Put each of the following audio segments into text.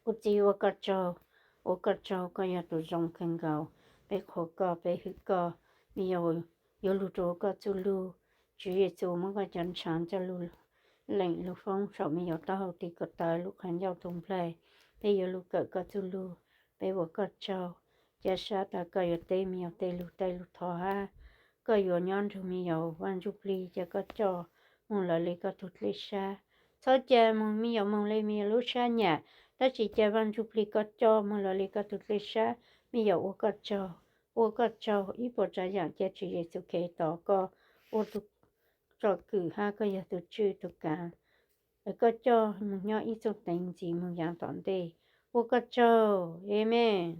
Kuv Txiv ua koj tsaug, ua koj tsaug, koj yog tus zoo kawg nkaus. Peb qhuas koj, peb hwm koj, me yaus yuav lug rua koj txuj lug. Tswv Yexus, muab koj cov ntshav coj lug leem lug foob saum me yaus taub hau tes ko taw lub qhov ncauj tus nplaig. Peb yuav lug kawm koj txuj lug, peb ua koj tsaug. Ca sab tas koj yuav teb me yaus tej lug tej lug thov hab koj yuav nyob nrug me yaus. Vaaj Ntsuj Plig, ca koj coj moog lawv le koj tug dlej sab. Txhob ca moog me yaus moog le me yaus lub sab nyam, tab sis ca Vaaj Ntsuj Plig koj coj moog lawv le koj tug dlej sab. Me yaus ua koj tsaug, ua koj tsaug. Ib puas tsav yaam ca Tswv Yexus Khetos, koj ua tug tsom kwm hab koj yog tug tswj tug kaav, koj coj moog nyob ib txuj teev ntxiv moog yaav tom ntej. Ua koj tsaug. Amees.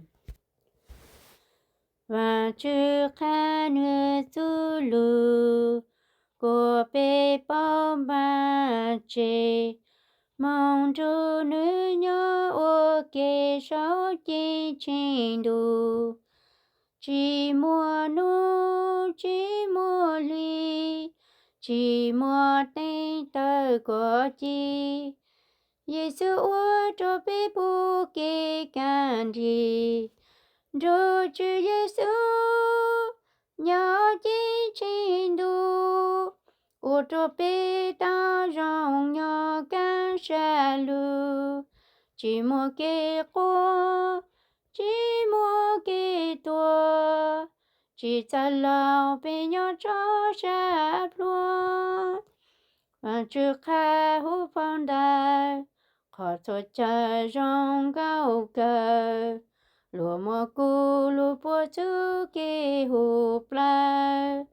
Vaajtswv qha nwg txuj lug kuas peb paub npaj tseg, moog nrug nwg nyob ua ke saum ceeb tsheej ntuj. Tsi muaj nub, tsi muaj hli, tsi muaj teeb tawg kov ci. Yexus ua rua peb pum kev kaaj nrig, nrug Tswv Yexus nyob ceeb tsheej ntuj, ua rua peb tau zoo nyob kaaj sab lug. Tsi muaj kev quaj, tsi muaj kev tuag, tsi txawj laug peb nyob tso sab pluag. Vaajtswv qha huv phau ntawv, qhov txhua chaw zoo nkauj kawg, luag muab kuv lug puag txug kev hu plawg,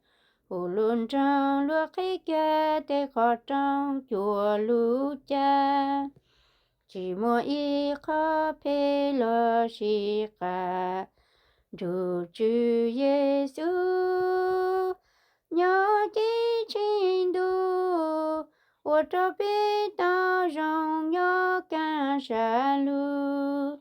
hu lug nroog luag qhib kag tej qhov rooj cuag lug ca. Tsi muaj ib qho phem lossis qas, nrug Tswv Yexus nyob ceeb tsheej ntuj, ua rua peb tau zoo nyob kaaj sab lug.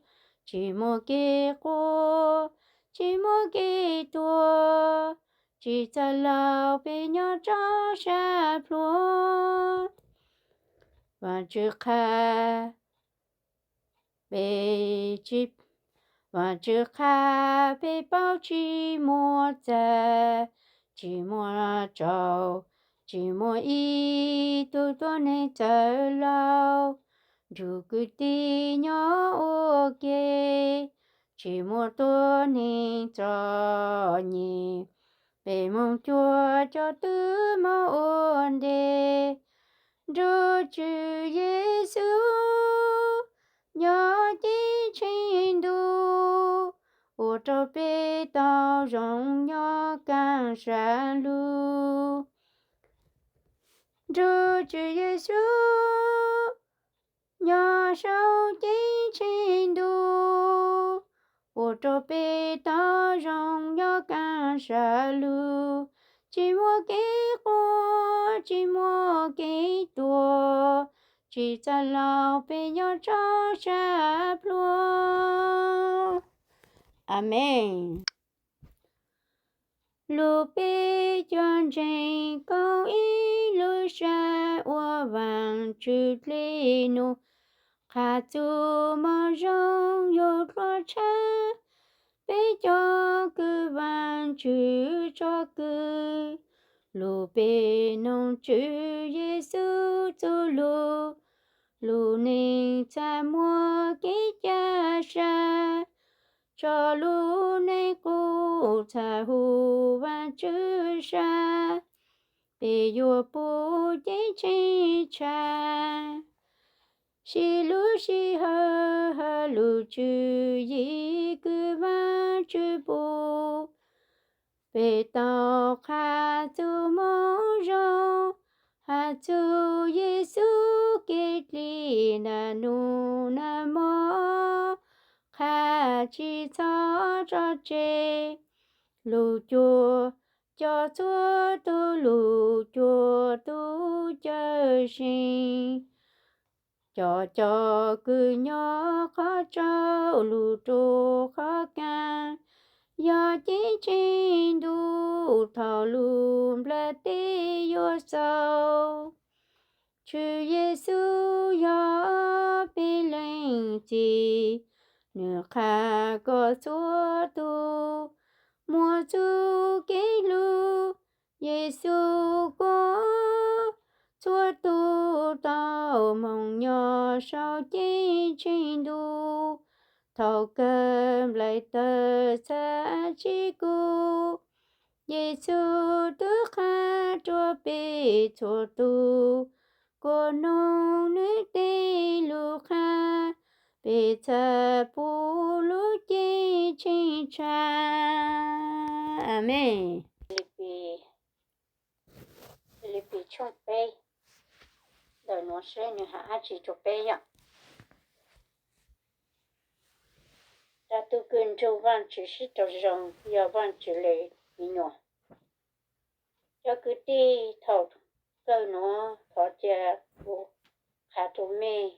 Tsi muaj kev quaj, tsi muaj kev tuag, tsi txawj laug peb nyob tso sab pluag. Vaajtswv qha peb, Vaajtswv qha peb paub tsi muaj txag, tsi muaj tsaug, tsi muaj ib tug tuab neeg txawj laug, nrug kwv tij nyob ua ke, tsi muaj tuab neeg txom nyem, peb moog cuag cov tub moog ua ntej, nrug Tswv Yexus nyob ceeb tsheej ntuj, ua rua peb tau zoo nyob kaaj sab lug. Nrug Tswv Yexus nyob saum ceeb tsheej ntuj, ua rua peb tau zoo nyob kaaj sab lug. Tsi muaj kev quaj, tsi muaj kev tuag, tsi txawj laug peb nyob tso sab pluag. Amees. Lug peb cov ntseeg koom ib lub sab ua Vaajtswv dlej num, qha txuj moo zoo yuav dluag tshab, peb cov kws Vaajtswv tso kwm. Lug peb noog Tswv Yexus txuj lug, lub neej txhaj muaj kev ca sab, tso lub neej qub txhaj hu Vaajtswv sab, peb yuav pum ceeb tsheej tshab. Sib lub sib hawm has lug tswv yim kws Vaajtswv pum, peb tau qha txuj moo zoo, has txug Yexus kev dlim naj num naj mo, qha tsi txhob tso tseg. Lug cuag cov txhua tug, lug cuag tug cawm seej, cov coj kws nyob qhov tsaus lug rua qhov kaaj, yog ceeb tsheej ntuj thaum lub nplaj teb yuav xaus. Tswv Yexus yog peb leej txiv, nws qha kom txhua tus muaj txuj kev hlub Yexus koj. Txhua tus tau moog nyob saum ceeb tsheej ntuj, thaum kawg nplaim tawg txhaj tsis kub. Yexus twb qha rua peb txhua tus, kua noog nwg tej lug qha, peb txhaj pum lub ceeb tsheej tshaj. Amees. Filipis tshooj peb, ntawm nuav seb nwg has dab tsi rua peb yom. Cov tug kws nrug Vaajtswv sib raug zoo yog Vaajtswv le me nyuam. Cov kwv tij, thaum kawg nuav thov cia kuv qha rua mej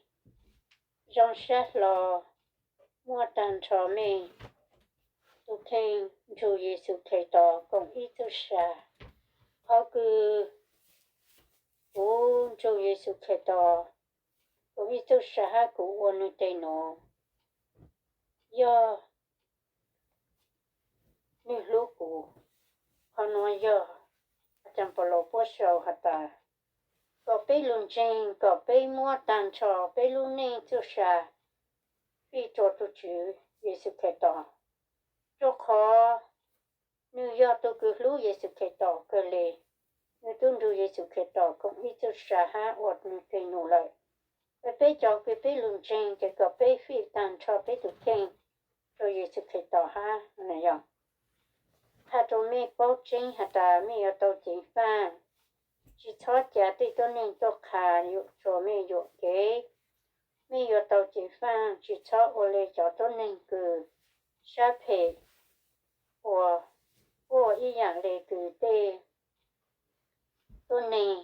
zoo sab hlo, muab taag nrho mej tug kheej nrug Yexus Khetos koom ib txuj sa. Qhov kws kuv nrug Yexus Khetos koom ib txuj sa hab kuv ua nwg teg nuav yog nwg hlub kuv. Qhov nuav yog Paulus puab sau has tas kom peb lug ntseeg, kom peb muab taag nrho peb lub neej txuj sa fij rua tug Tswv Yexus Khetos, rua qhov nwg yog tug kws hlub Yexus Khetos kawg le. Nwg tub nrug Yexus Khetos koom ib txuj sa hab ua nwg teg nuav lawm. Peb cov kws peb lug ntseeg ces kom peb fij taag nrho peb tug kheej rua Yexus Khetos hab. Yog qha rua mej paub tseeb has tas mej yuav tau ceev faaj, tsis txhob ca tej tuab neeg tuaj qha yuam tsua mej yuam kev. Mej yuav tau ceev faaj, tsis txhob ua le cov tuab neeg kws sab phem ua, ua ib yaam le kws tej tuab neeg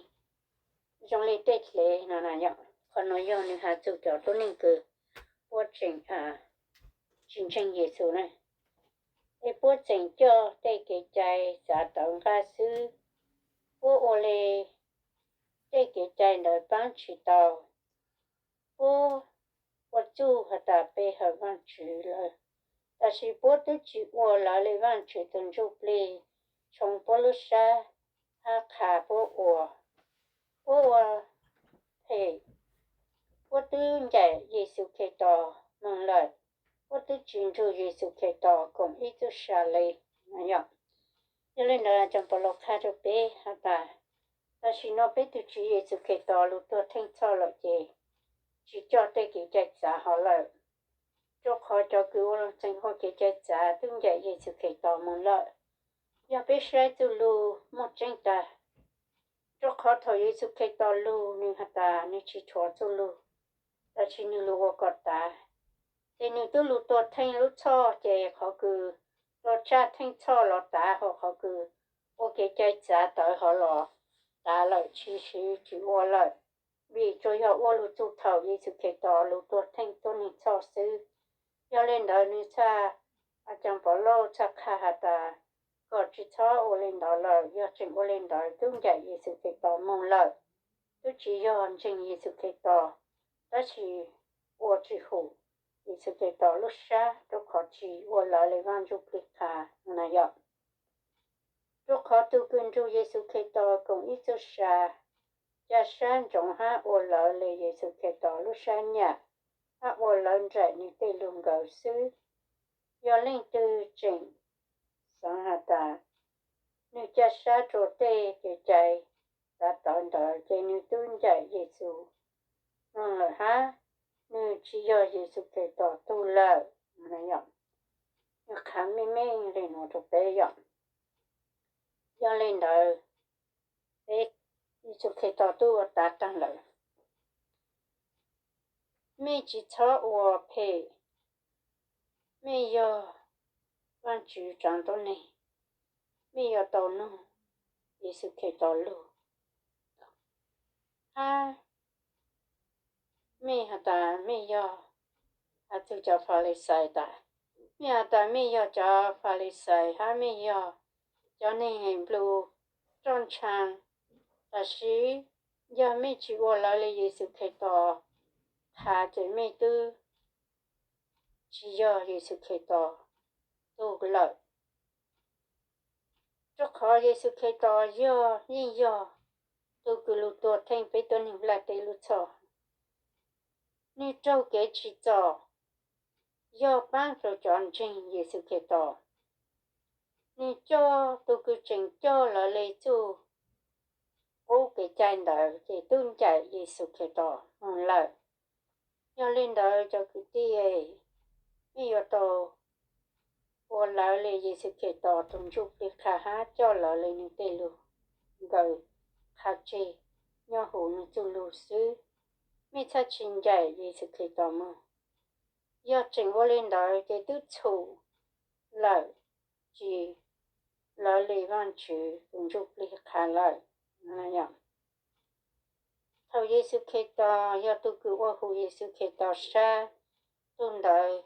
zoo le tej dlev no. Qhov nuav yog nwg has txug cov tuab neeg kws puab tseem tsis ntseeg Yexus na. Es puab tseem coj tej kev cai txav tawv nqaj xwb. Puab ua le tej kev cai ntawd paab tsis tau. Puab ua txuj has tas pe hawm Vaajtswv lawm, tab sis puab twb tsis ua lawv le Vaajtswv tug ntsuj plig tshoov puab lub sab hab qha puab ua. Puab ua phem, puab twb ncaim Yexus Khetos moog lawm, puab twb tsis nrug Yexus Khetos koom ib txuj sa le. Yog le ntawd, Paulus qha rua peb has tas, tam sim no peb tug Tswv Yexus Khetos lug tuag theej txhoj lawm ces tsis coj tej kev cai txav hov lawm, rua qhov cov kws ua txeem ua kev cai txav twb ncaim Yexus Khetos moog lawm. Yog peb saib txuj lug muaj tseeb tag, rua qhov thaum Yexus Khetos lug nwg has tas nwg tsis rhuav txuj lug, tab sis nwg lug ua kom tav, ces nwg twb lug tuag theej lub txhoj, ces qhov kws tuaj tsaj theej txhoj los tav, hos qhov kws ua kev cai txav tawv hov los tav lawm, tsis siv tsis ua lawm, vim tsuas yog ua lug txug thaum Yexus Khetos lug tuag theej tuab neeg txhoj xwb. Yog le ntawd nwg txhaj, Paulus txhaj qha has tas kom tsis txhob ua le ntawd lawm, yog tseem ua le ntawd twb ncaim Yexus Khetos moog lawm, twb tsis yog ntseeg Yexus Khetos, tab sis ua tsis hum Yexus Khetos lub sab rua qhov tsis ua lawv le Vaaj Ntsuj Plig qha na yom. Rua qhov tug kws nrug Yexus Khetos koom ib txuj sa, ca sab ntsoov hab ua lawv le Yexus Khetos lub sab nyam, hab ua lawv nraim nwg tej lug nkawd xwb. Yog leej twg tseem xaav has tas nwg ca sab rua tej kev cai txav tawv ntawd ces nwg twb ncaim Yexus moog lawm hab nwg tsis yog Yexus Khetos tug lawm. Nwg qha meej meej le nuav rua peb yom. Yog le ntawd, peb, Yexus Khetos tub ua tav taag lawm. Mej tsis txhob ua phem. Mej yog Vaajtswv tsaav tuab neeg, mej yuav tau nug Yexus Khetos lug. Hab mej has tas mej yog, has txug cov Falixais tas, mej has tas mej yog cov Falixais hab mej yog cov neeg nplua roj ntshaa, tab sis yog mej tsis ua lawv le Yexus Khetos qha ces mej twb tsis yog Yexus Khetos tug lawm. Rua qhov Yexus Khetos yog, yeej yog tug kws lug tuag theej peb tuab neeg nplaj teb lub txhoj. Nwg raug kev tsim txom yog paab rua cov ntseeg Yexus Khetos. Nwg coj tug kws tseem coj lawv le txuj qub kev cai ntawd ces tub ncaim Yexus Khetos moog lawm. Yog le ntawd cov kwv tij, mej yuav tau ua lawv le Yexus Khetos tug ntsuj plig qha hab coj lawv le nwg tej lug nkawd qha tseg nyob huv nwg txuj lug xwb. Mej txhaj tsis ncaim Yexus Khetos moog. Yog tseem ua le ntawd ces twb txhum lawm, tsis lawv le Vaajtswv tug ntsuj plig qha lawm. Thaum Yexus Khetos yog tug kws ua huv Yexus Khetos sab, tug ntawd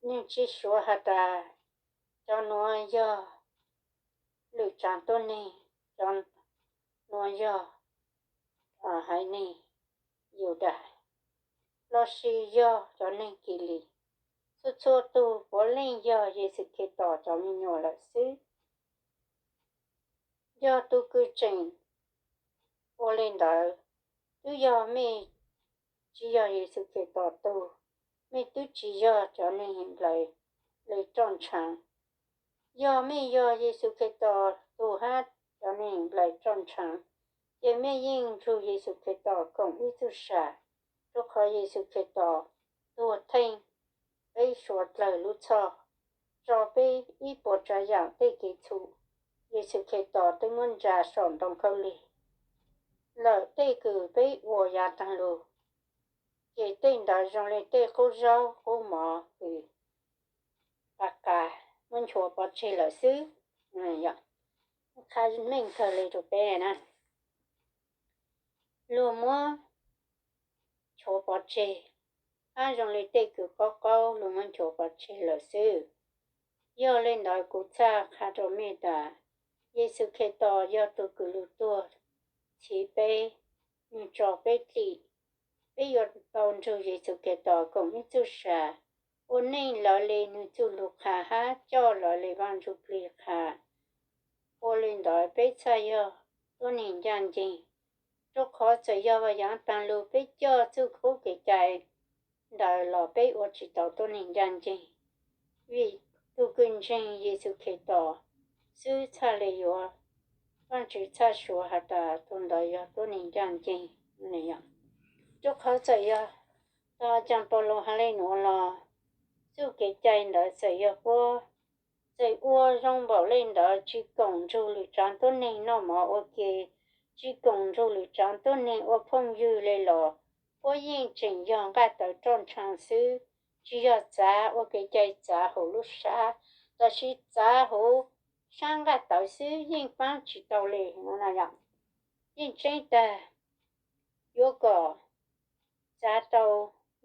nwg tsis suav has tas cov nuav yog lwm tsaav tuab neeg, cov nuav yog haiv neeg Yudas, lossis yog cov neeg Kilis. Txhua txhua tug puav leej yog Yexus Khetos cov me nyuam lawm xwb. Yog tug kws tseem ua le ntawd, twb yog mej tsis yog Yexus Khetos tug, mej twb tsis yog cov neeg nplais le roj ntshaav. Yog mej yog Yexus Khetos tug hab cov neeg nplais roj ntshaav, ces mej yeej nrug Yexus Khetos koom ib txuj sa, rua qhov Yexus Khetos tuag theej peb suav dlawg lub txhoj, tso peb ib puas tsav yaam tej kev txhum. Yexus Khetos twb muab ntsa saum ntoo khaub lig lawm. Tej kws peb ua yav taag lug, ces tej ntawd zoo le tej qub zaub qub mov kws qa qa muab nchuav pov tseg lawm xwb. Qha meej kawg le rua peb na, luag muab nchuav pov tseg, hab zoo le tej kws qaub qaub luag muab nchuav pov tseg lawm xwb. Yog le ntawd kuv txhaj qha rua mej tas, Yexus Khetos yog tug kws lug tuag txhiv peb, nwg tso peb dlim. Peb yuav tau nrug Yexus Khetos koom ib txuj sa, ua neej lawv le nwg txuj lug qha hab coj lawv le Vaaj Ntsuj Plig qha. Ua le ntawd peb txhaj yog tuab neeg ncaaj nceeg, rua qhov txawm yog yav taag lug peb coj txuj qub kev cai ntawd los peb ua tsis tau tuab neeg ncaaj nceeg. Vim tug kws ntseeg Yexus Khetos xwb txhaj le yuav, Vaajtswv txhaj suav has tas tug ntawd yog tuab neeg ncaaj nceeg. Rua qhov txawm yog tog caag Paulus has le nuav los, txuj kev cai ntawd txawm yog puab txawm ua zoo npaum le ntawd, tsis koom nrug lwm tsaav tuab neeg noj mov ua ke, tsis koom nrug lwm tsaav tuab neeg ua phooj ywg le los, puab yeej tseem yog nqaj tawv roj ntshaav xwb, tsis yog txav ua kev cai txav huv lub sab, tab sis txav huv sab nqaj tawv xwb yeej paab tsis tau le. Yeej tseeb tag, yuav kom txav tau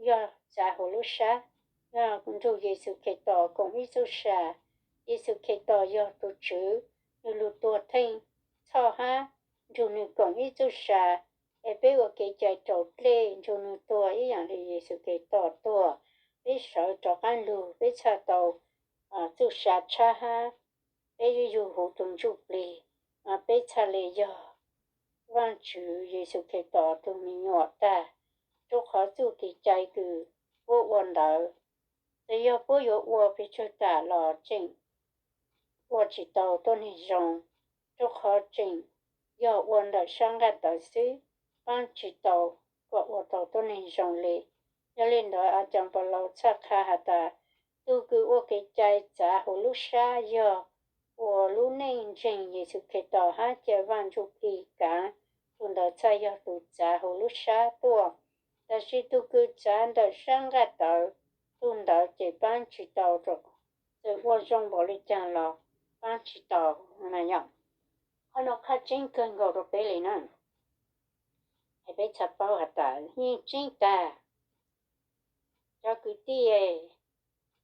yog txav huv lub sab, yog nrug Yexus Khetos koom ib txuj sa. Yexus Khetos yog tug Tswv, nwg lug tuag theej txhoj hab nrug nwg koom ib txuj sa, es peb ua kev cai raus dlej nrug nwg tuag ib yaam le Yexus Khetos tuag, peb sawv rov qaab lug, peb txhaj tau txuj sa tshab hab peb yug huv tug ntsuj plig, mas peb txhaj le yog Vaajtswv Yexus Khetos tug me nyuam tag. Rua qhov txuj kev cai kws puab ua ntawd, txawm yog puab yuav ua pes tsawg tam los tseem ua tsis tau tuab neeg zoo, rua qhov tseem yog ua ntawm sab nqaj tawv xwb, paab tsis tau kom ua tau tuab neeg zoo le. Yog le ntawd a, caag Paulus txhaj qha has tas, tug kws ua kev cai txav huv lub sab yog ua lub neej ntseeg Yexus Khetos hab cia Vaaj Ntsuj Plig kaav, tug ntawd txhaj yog tug txav huv lub sab tuaj. Tab sis tug kws txav ntawm sab nqaj tawv, tug ntawd ces paab tsis tau, txawm ua zoo npaum le caag los paab tsis tau. Qhov no qha tseeb kawg nkaus rua peb le na, es peb txhaj paub has tas yeej tseeb tag. Cov kwv tij,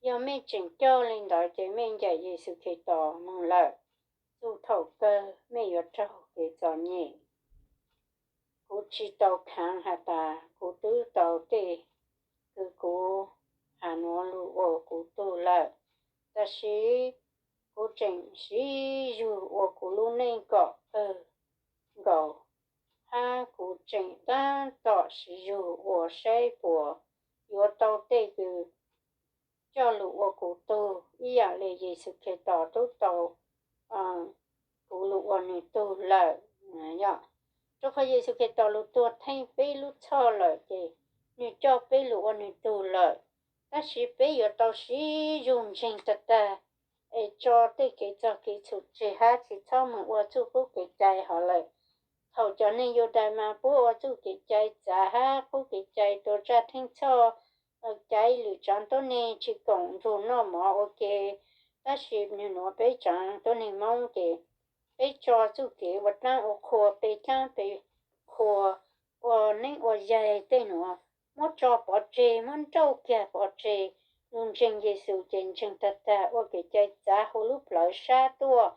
yog mej tseem coj le ntawd ces mej ncaim Yexus Khetos moog lawm. Txug thaum kawg mej yuav raug kev txom nyem. Kuv tsis tau khaav has tas kuv twb tau tej kws kuv has nuav lawm, tab sis kuv tseem siv zug ua kuv lub neej kom kawg nkaus, hab kuv tseem tab tom siv zug ua saib puas yuav tau tej kws coj lug ua kuv tug ib yaam le Yexus Khetos tub tau kuv lug ua nwg tug lawm. Rua qhov Yexus Khetos lug tuag theej peb lub txhoj lawm ces nwg coj peb lug ua nwg tug lawm, tab sis peb yuav tau siv zug ntseeg tag tag es tso tej kev txog kev txhum tseg hab tsi txhob moog ua txuj qub kev cai hov lawm. Thaum cov neeg Yudais mas puab ua txuj kev cai txav hab qub kev cai tua tsaj theej txhoj, caiv lwm tsaav tuab neeg tsi koom nrug noj mov ua ke, tab sis nwg nuav peb tsaav tuab neeg Moob ces peb tso txuj kev ua dlaab ua qhua, pe dlaab pe qhua, ua neeb ua yaig tej nuav muab tso pov tseg, muab nrauj kiag pov tseg. Lug ntseeg Yexus ces ntseeg tag tag ua kev cai txav huv lub plawv sab tuaj,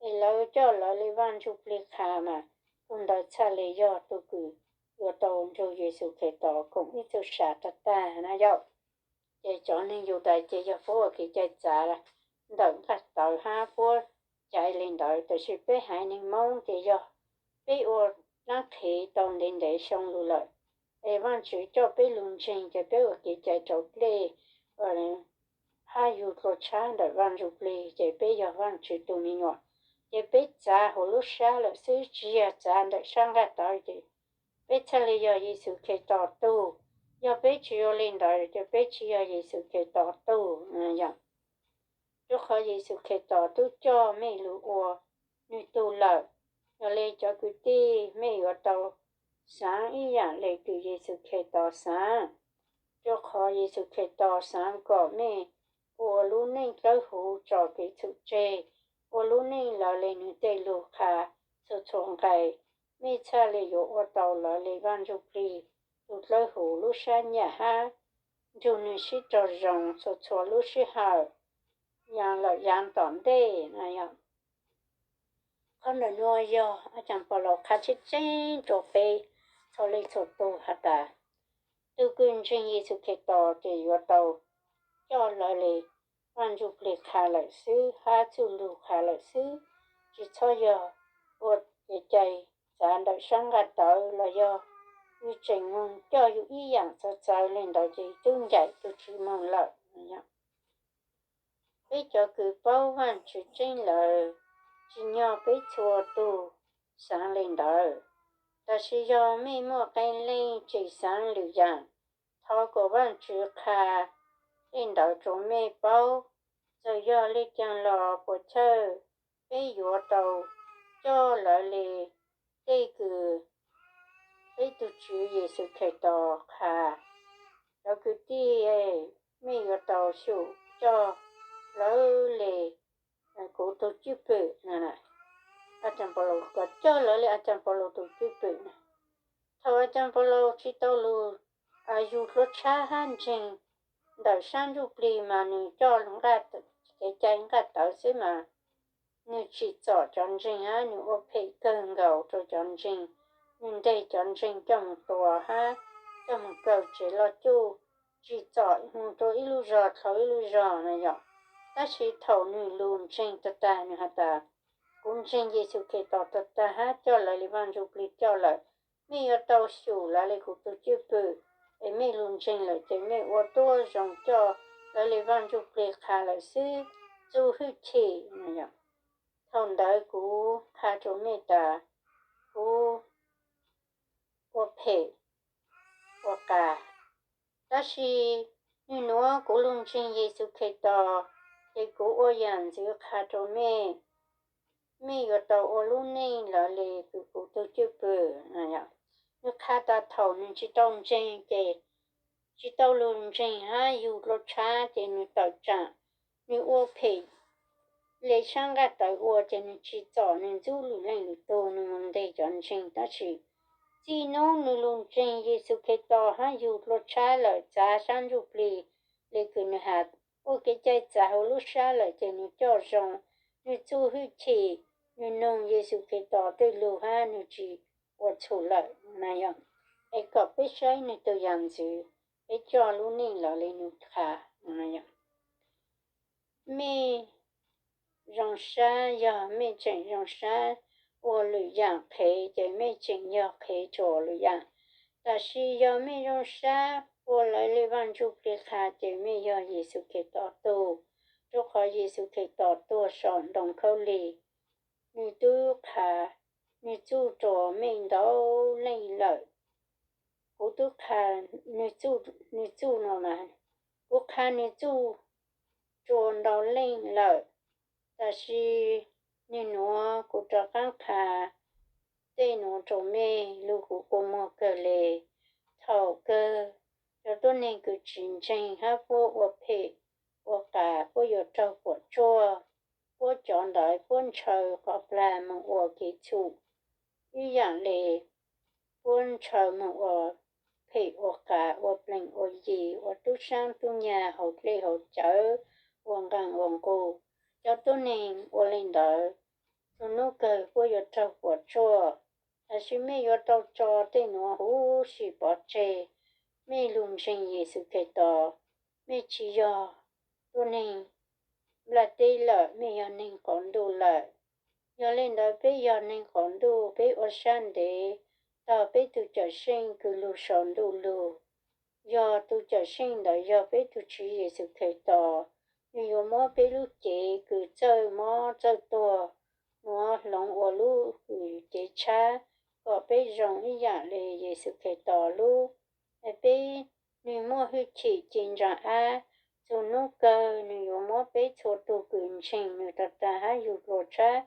es lawv coj lawv le Vaaj Ntsuj Plig qha mas tug ntawd txhaj le yog tug kws yuav tau nrug Yexus Khetos koom ib txuj sa tag tag na yom. Ces cov neeg Yudais ces yog puab ua kev cai txav ntawm nqaj tawv hab puab caiv le ntawd, tab sis peb haiv neeg Moob ces yog peb ua dlaab qhev tau ntev ntev xyoo lug lawm, es Vaajtswv coj peb lug ntseeg ces peb ua kev cai rau dlej hab yug dlua tshab ntawm Vaaj Ntsuj Plig ces peb yog Vaajtswv tug me nyuam, ces peb txav huv lub sab lawm xwb tsi yog txav ntawm sab nqaj tawv ces peb txhaj le yog Yexus Khetos tug. Yog peb tsi ua le ntawd ces peb tsi yog Yexus Khetos tug. Rua qhov Yexus Khetos tub coj mej lug ua nwg tug lawm. Yog le cov kwv tij, mej yuav tau xaav ib yaam le kws Yexus Khetos xaav, rua qhov Yexus Khetos xaav kom mej ua lub neej dlawb huv tso kev txhum tseg, ua lub neej lawv le nwg tej lug qha txhua txhua nqai, mej txhaj le yuav ua tau lawv le Vaaj Ntsuj Plig tug dlawb huv lub sab nyam hab nrug nwg sib raug zoo txhua txhua lub sij hawm, yav lawm yav tom ntej na yom. Qhov ntawm nuav yog Aj Caas Paulus qha tseeb tseeb rua peb txhua leej txhua tug has tas, tug kws ntseeg Yexus Khetos ces yuav tau coj lawv le Vaaj Ntsuj Plig qha lawm xwb hab txuj lug qha lawm xwb, tsi txhob yog ua kev cai txav ntawm sab nqaj tawv los yog yug tseem moog coj yug ib yaam txawv txawv le ntawd ces tub ncaim tug tsi moog lawm. Peb cov kws paub Vaajtswv tseeb lawm, tsim nyog peb txhua tug xaav le ntawd. Tab sis yog mej muaj qee leej tseem xaav lwm yaam, thov kom Vaajtswv qha le ntawd rua mej paub. Txawm yog le caag los puas chawj, peb yuav tau coj lawv le tej kws peb tug Tswv Yexus Khetos qha. Cov kwv tij, mej yuav tau xyum coj lawv le kuv tug cwj pwm. Aj Caas Paulus kom coj lawv le Aj Caas Paulus tug cwj pwm na. Thaum Aj Caas Paulus tsi tau lug yug dlua tshab hab ntseeg ntawm sab ntsuj plig mas nwg coj kev cai nqaj tawv xwb mas nwg tsim txom cov ntseeg hab nwg ua phem kawg nkaus rua cov ntseeg. Nwg nteg cov ntseeg coj moog tua hab coj moog kaw tsev loj cuj, tsim txom moog rua ib lub zog dlhau ib lub zog na yom. Tab sis thaum nwg lug ntseeg tag tag nwg has tas, kuv ntseeg Yexus Khetos tag tag hab coj lawv le Vaaj Ntsuj Plig coj lawm, mej yuav tau xyum lawv le kuv tug cwj pwm. Es mej lug ntseeg lawm ces mej ua tuab zoo coj lawv le Vaaj Ntsuj Plig qha lawm xwb, txuj hwj chim. Thaum ntawd kuv qha rua mej tas, kuv ua phem, ua qas. Tab sis nwg nuav kuv lug ntseeg Yexus Khetos, ces kuv ua yaam ntxwv qha rua mej, mej yuav tau ua lub neej lawv le kws kuv tug cwj pwm. Nwg qha tas thaum nwg tsi tau ntseeg ces tsi tau lug ntseeg hab yug dlua tshab ces nwg tawm tsaam, nwg ua phem le sab nqaj tawv ua ces nwg tsim txom nwg ntxub lwm leej lwm tug, nwg moog nteg cov ntseeg. Tab sis txij nub nwg lug ntseeg Yexus Khetos hab yug dlua tshab lawm, txav sab ntsuj plig le kws nwg has, ua kev cai txav huv lub sab lawm ces nwg coj zoo, nwg txuj hwj chim, nwg noog Yexus Khetos tej lug hab nwg tsi ua txhum lawm na yom. Es kom peb saib nwg tug yaam ntxwv, peb coj lub neej lawv le nwg qha. mej zoo sab, yog mej tseem zoo sab ua lwm yaam qhev ces mej tseem yog qhev rua lwm yaam. Tabsis yog mej zoo sab ua lawv le Vaaj Ntsuj Plig qha ces mej yog Yexus Khetos tug, rua qhov Yexus Khetos tuag sau ntoo khaub lig, nwg tub qha, nwg txuj rua mej ntau leej lawm. Kuv tub qha nwg txuj, nwg txuj no mas, kuv qha nwg txuj rua ntau leej lawm, tabsis nwg nuav kuv rov qaab qha tej nuav rua mej, lug kuv kua muag kawg le. Thaum kawg cov tuab neeg kws tsi ntseeg hab puab ua phem ua qas, puab yuav raug puam tsuaj, puab cov ntawd puab ntshaw qhov plag moog ua kev txhum, ib yaam le puab ntshaw moog ua phem ua qas, ua pleeg ua yi, ua tub saab tub nyag, haus dlej haus cawv, ua nqaag ua nqug. Cov tuab neeg ua le ntawd, txug nub kawg puab yuav raug puam tsuaj. Tabsis mej yuav tau tso tej nuav huv si pov tseg. Mej lug ntseeg Yexus Khetos, mej tsi yog tuab neeg nplaj teb lawm, mej yog neeg qaum ntuj lawm. Yog le ntawd peb yog neeg qaum ntuj, peb ua sab ntev tog peb tug Cawmseej kws lug sau ntuj lug. Yog tug Cawmseej ntawd yog peb tug Tswv Yexus Khetos, nwg yuav muab peb lub cev kws txawj mob txawj tuag nuav hloov ua lub kws cev tshab kom peb zoo ib yaam le Yexus Khetos lub. Peb, nwg muaj hwj chim ci ntsaa ab, txug nub kawg nwg yuav muab peb txhua tug kws ntseeg nwg tag tag hab yug dlua tshab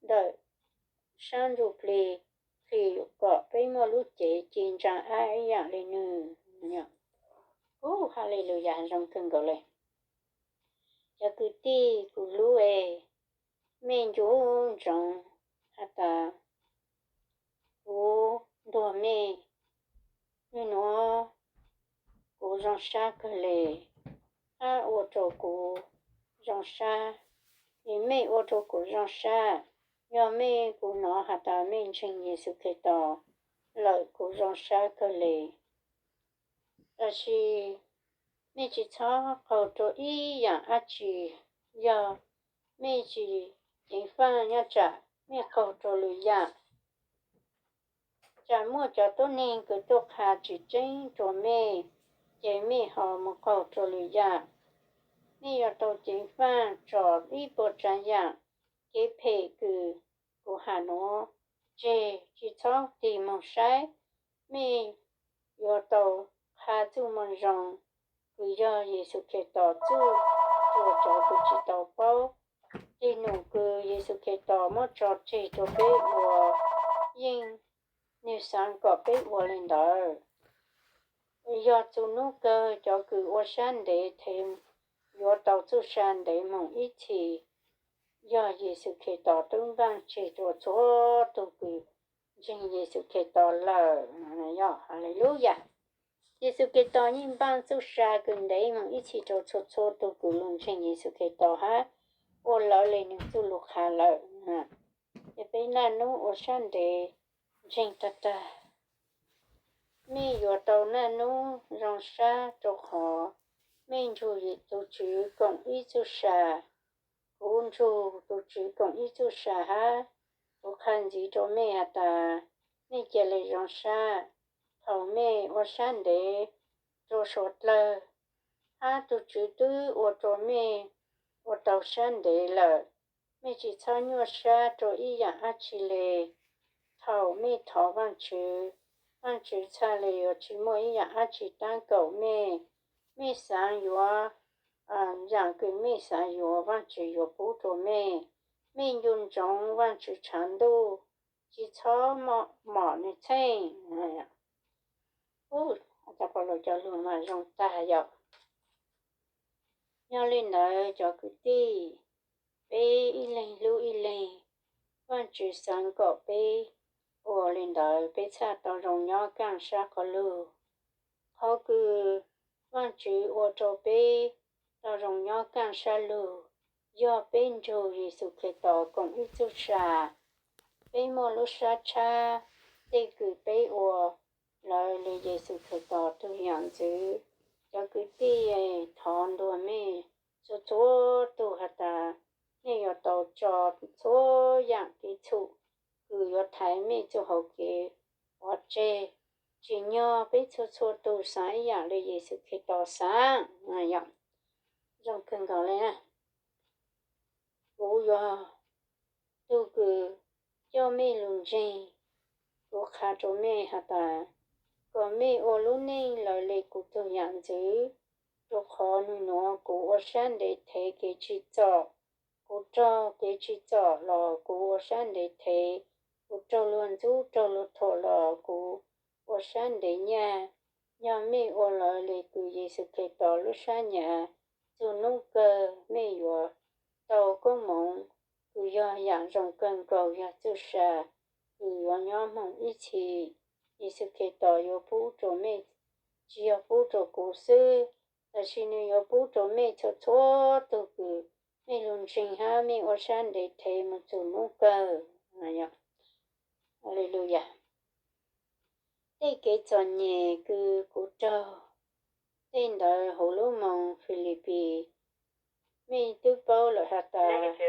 ntawm saab ntsuj plig, hli kom peb muaj lub cev ci ntsaa ab ib yaam le nwg. Ub, haleluyas, zoo kawg nkaus le. Cov kwv tij kuv hlub es, mej nco ntsoov has tas kuv ntuag mej, nwg nuav kuv zoo sab kawg le, hab ua rua kuv zoo sab, es mej ua rua kuv zoo sab. Yog mej, kuv nov has tas mej ntseeg Yexus Khetos lawm, kuv zoo sab kawg le. Tabsis mej tsi txhob qaug rua ib yaam dlaab tsi. Yog mej tsi ceev faaj, nyob tsam mej qaug rua lwm yaam, tsam muaj cov tuab neeg kws tuaj qha tsi tseeb rua mej, ces mej ho moog qaug rua lwm yaam. Mej yuav tau ceev faaj tso ib puas tsaav yaam kev phem kws kuv has nuav tseg, tsi txhob tig moog saib. Mej yuav tau qha txuj moo zoo kws yog Yexus Khetos txuj rua cov kws tsi tau paub. Teg num kws Yexus Khetos muab tso tseg rua peb ua, yeej nwg xaav kom peb ua le ntawd. Yog txug nub kawg cov kws ua sab ntev thev yuav tau txuj sa ntev moog ib txhis. Yog Yexus Khetos tub npaaj tseg rua txhua tug kws ntseeg Yexus Khetos lawm. Yog, haleluyas. Yexus Khetos yeej npaaj txuj sa kws ntev moog ib txhis rua txhua txhua tug kws lug ntseeg Yexus Khetos hab ua lawv le nwg txuj lug qha lawm. Ces peb naj nub ua sab ntev ntseeg tag tag, mej yuav tau naj nub zoo sab rua qhov mej nrug tug Tswv koom ib txuj sa. Kuv nrug tug Tswv koom ib txuj sa hab kuv qha ntxiv rua mej has tas mej ca le zoo sab. Thaum mej ua sab ntev rua suav dlawg, hab tug Tswv twb ua rua mej ua tau sab ntev lawm, mej tsi txhob nyuaj sab rua ib yaam dlaab tsi le. Thaum mej thov Vaajtswv, Vaajtswv txhaj le yuav tsi muaj ib yaam dlaab tsi taab kaum mej. Mej xaav yuav yaam kws mej xaav yuav, Vaajtswv yuav pub rua mej. Mej nco ntsoov Vaajtswv tshav ntuj, tsi txhob mom nwg txheej. Ub, cov lug mas zoo tag yom. Yog le ntawd cov kwv tij, peb ib leeg hlub ib leeg, Vaajtswv xaav kom peb ua le ntawd peb txhaj tau zoo nyob kaaj sab quas lug. Qhov kws Vaajtswv ua rua peb tau zoo nyob kaaj sab lug, yog peb nrug Yexus Khetos koom ib txuj sa. Peb muaj lub sab tshab tej kws peb ua lawv le Yexus Khetos tug yam ntxwv. Cov kwv tij, thov ntuag mej txhua txhua tug tso txhua yaam kev txhum kws yuav thaiv mej txuj hauv kev pov tseg. Tsim nyog peb txhua txhua tug xaav ib yaam le Yexus Khetos xaav. Zoo kawg nkaus le na. Kuv yog tug kws coj mej lug ntseeg. Kuv qha rua mej has tas, kom mej ua lub neej lawv le kuv tug yaam ntxwv, rua qhov nwg nuav kuv ua sab ntev thev kev tsim txom. Kuv raug kev tsim txom los kuv ua sab ntev thev, kuv raug luag ntxub raug luag thuam los kuv ua sab ntev nyaj. Yog mej ua lawv le kws Yexus Khetos lub sab nyam, txug nub kawg mej yuav tau koob moov kws yog yaam zoo kawg nkaus, yog txuj sa kws yuav nyob moog ib txhis. Yexus Khetos yuav pub rua mej, tsi yog pub rua kuv xwb, tab sis nwg yuav pub rua mej txhua txhua tug kws mej lug ntseeg hab mej ua sab ntev thev moog txug nub kawg. Haleluya. Tej kev txom nyem kws kuv raug, tej ntawd huv lub moos Filipis mej twb paub lawm has tas,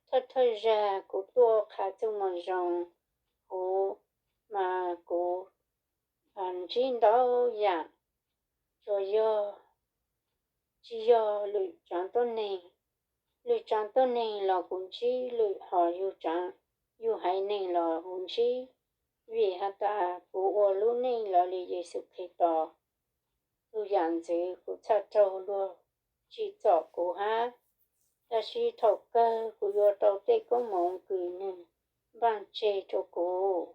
thawj thawj zag kuv tuaj qha txuj moo zoo huv, mas kuv ntsib ntau yaam, tsuas yog tsi yog lwm tsaav tuab neeg. Lwm tsaav tuab neeg los kuv ntsib, lwm hom yug haiv neeg los kuv ntsib, vim has tas kuv ua lub neej lawv le Yexus Khetos tug yaam ntxwv, kuv txhaj raug luag tsim txom kuv hab. Tab sis thaum kawg kuv yuav tau tej koob moov kws nwg npaaj tseg rua kuv.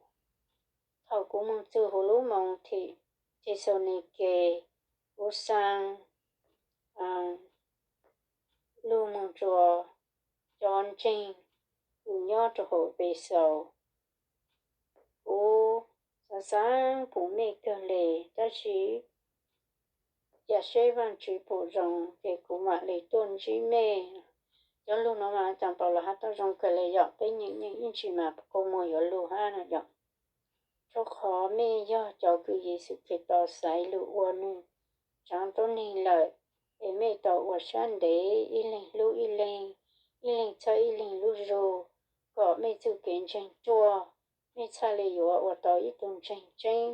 Thaum kuv moog txug huv lub moos Thexalaunikes, kuv xaa lug moog rua cov ntseeg kws nyob rua huv Efexus. Kuv xaav xaav pum mej kawg le, tab sis ca seb Vaajtswv pum zoo ces kuv maam le tuaj ntsib mej. Cov lug nuav mas caag Paulus has tau zoo kawg le yom, peb nyeem nyeem ib ntsis mas kua muag yuav lug hab no yom. Rua qhov mej yog cov kws Yexus Khetos xaiv lug ua nwg tsaav tuab neeg lawm, es mej tau ua sab ntev ib leeg hlub ib leeg, ib leeg txhawb ib leeg lub zug, kom mej txuj kev ntseeg ruaj, mej txhaj le yuav ua tau ib tug ntseeg tseeb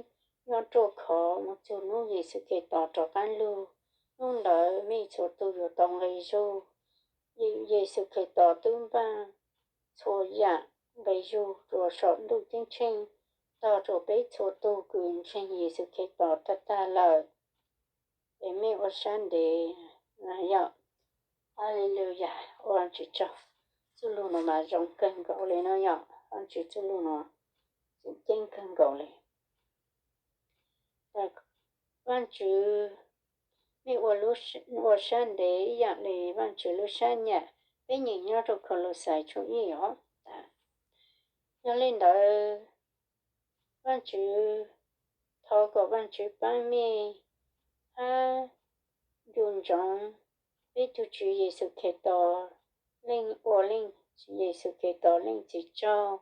nyob ruaj khov moog txug nub Yexus Khetos rov qaab lug. Nub ntawd mej txhua tug yuav tau nqe zug. Yexus Khetos twb npaaj txhua yaam nqe zug rua saum ntuj ceeb tsheej, tog rua peb txhua tug kws ntseeg Yexus Khetos tag tag lawm, es mej ua sab ntev. Yog, Haleluya, ua Vaajtswv tsaug. Txuj lug nuav mas zoo kawg nkaus le no yom, Vaajtswv txuj lug nuav tseem ceeb kawg nkaus le. Vaajtswv, mej ua sab ntev ib yaam le Vaajtswv lub sab nyam, peb nyeem nyob rua Kaulauxais tshooj ib os. Yog le ntawd, Vaajtswv, thov kom Vaajtswv paab mej hab ncu ntsoov peb tug Tswv Yexus Khetos, leej ua leej, Yexus Khetos leej txiv tsaug,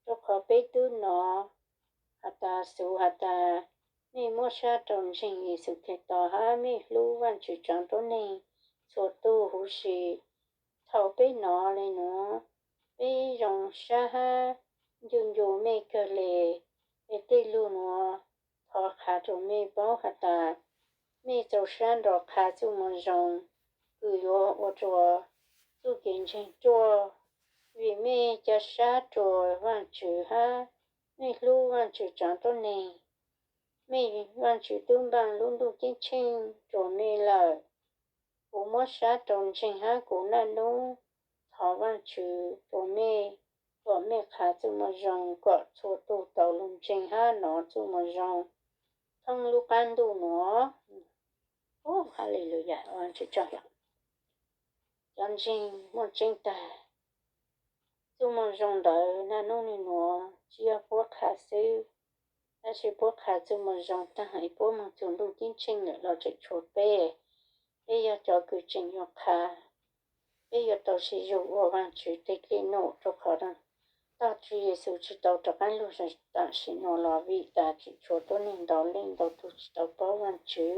rua qhov peb tub nov has tas, xuv has tas, mej muab sab rua ntseeg Yexus Khetos hab mej hlub Vaajtswv tsaav tuab neeg txhua tug huv si. Thaum peb nov le nuav, peb zoo sab hab ncu ncu mej kawg le. Es tej lug nuav thov qha rua mej paub has tas, mej txaus sab nrug qha txuj moo zoo kws yuav ua rua txuj kev ntseeg ruaj, vim mej ca sab rua Vaajtswv hab mej hlub Vaajtswv tsaav tuab neeg. Mej, Vaajtswv tub npaaj lub ntuj ceeb tsheej rua mej lawm. Kuv muab sab rua ntseeg hab kuv naj nub thov Vaajtswv rua mej, kom mej qha txuj moo zoo kom txhua tug tau lug ntseeg hab nov txuj moo zoo thoob lub qaab ntuj nuav. Haleluya, Vaajtswv tsaug. Cov ntseeg muaj tseeb tag, txuj moo zoo ntawd naj nub nwg nuav tsi yog puab qha xwb, tab sis puab qha txuj moo zoo tag es puab moog txug ntuj ceeb tsheej lawm los tseem tshuav peb. Peb yog cov kws tseem yuav qha, peb yuav tau sib zug ua Vaajtswv teg dlej nuj rua qhov tog Tswv Yexus tsi tau rov qaab lug tam sim nuav los vim tas tseem tshuav tuab neeg ntau leej ntau tug tsi tau paub Vaajtswv.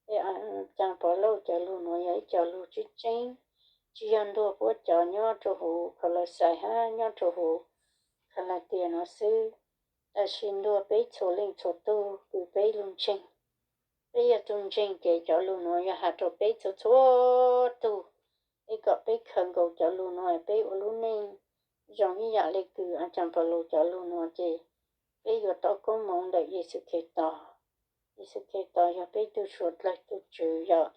Peb caag Povlauj cov lug nuav yog ib co lug tseeb tseeb, tsis yog ntuag puab cov nyob rau huv Kalauxais hab nyob rau huv Kalatias no xwb, tab sis ntuag peb txhua leej txhua tug kws peb lug ntseeg. Peb yog tug ntseeg ces cov lug nuav yog has rau peb txhua txhua tug, es kom peb khaws nkaus cov lug nuav peb ua lub neej zoo ib yam le kws Acaas Paulus cov lug nuav ces peb yuav tau koob moov ntawm Yexus Khetos. Yexus Khetos yog peb tug suav dlawg tug Tswv yom.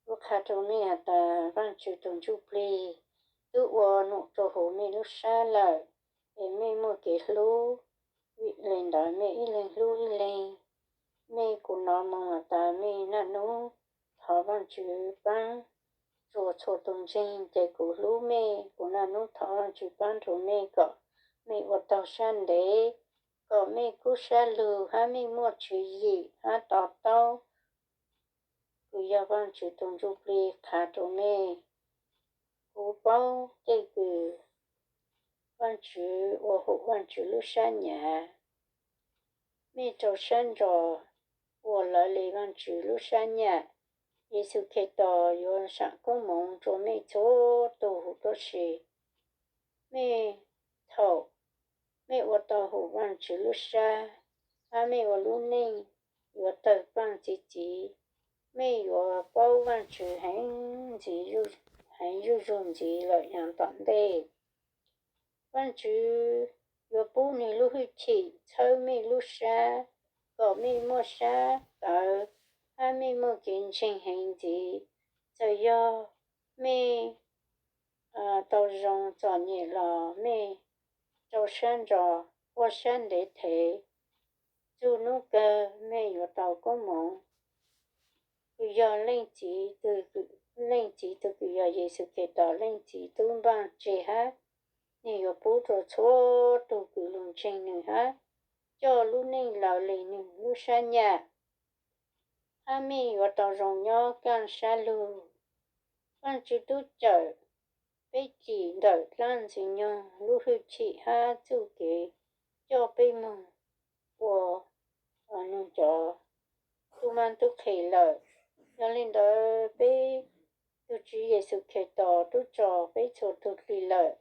Kuv qha rau mej has tas Vaajtswv tug Ntsuj Plig tub ua num rau huv mej lub sab lawm, es mej muaj kev hlub, vim le ntawd mej ib leeg hlub ib leeg. Mej kuv nov moog has tas mej naj nub thov Vaajtswv paab rua txhua tug ntseeg, ces kuv hlub mej, kuv naj nub thov Vaajtswv paab rua mej kom mej ua taug sab ntev, kom mej kub sab lug hab mej muaj tswv yim hab to taub. Kws yog Vaajtswv tug Ntsuj Plig qha rua mej. Kuv paub tej kws Vaajtswv ua hum Vaajtswv lub sab nyam, mej rau sab ntso ua lawv le Vaajtswv lub sab nyam. Yexus Khetos yuav saam koob moov rua mej txhua tug huv tuab si. Mej thaum mej ua tau hum Vaajtswv lub sab, hab mej ua lub neej yuav tawg paaj txi txiv, mej yuav paub Vaajtswv heev ntxiv, heev zuj zug ntxiv lawm yav tom ntej. Vaajtswv yuav pub nwg lub hwj chim txhawb mej lub sab kom mej muaj sab tawv, hab mej muaj kev ntseeg heev ntxiv. Txawm yog mej tau zoo txom nyem los mej rau sab ntso, ua sab ntev thev, txug nub kawg mej yuav tau koob moov. Kws yog Leej Txiv, Leej Txiv tug kws yog Yexus Khetos Leej Txiv tub npaaj tseg hab, nwg yuav pub rua txhua tug kws lug ntseeg nwg hab coj lub neej lawv le nwg lub sab nyam, hab mej yuav tau zoo nyob kaaj sab lug. Vaajtswv tub cawm peb cim ntawm dlaab Ntxwg Nyoog lub hwj chim hab txuj kev coj peb moog ua nwg cov tub maab tub qhe lawm. Yog le ntawd peb tug Tswv Yexus Khetos tub tso peb txhua tug dlim lawm,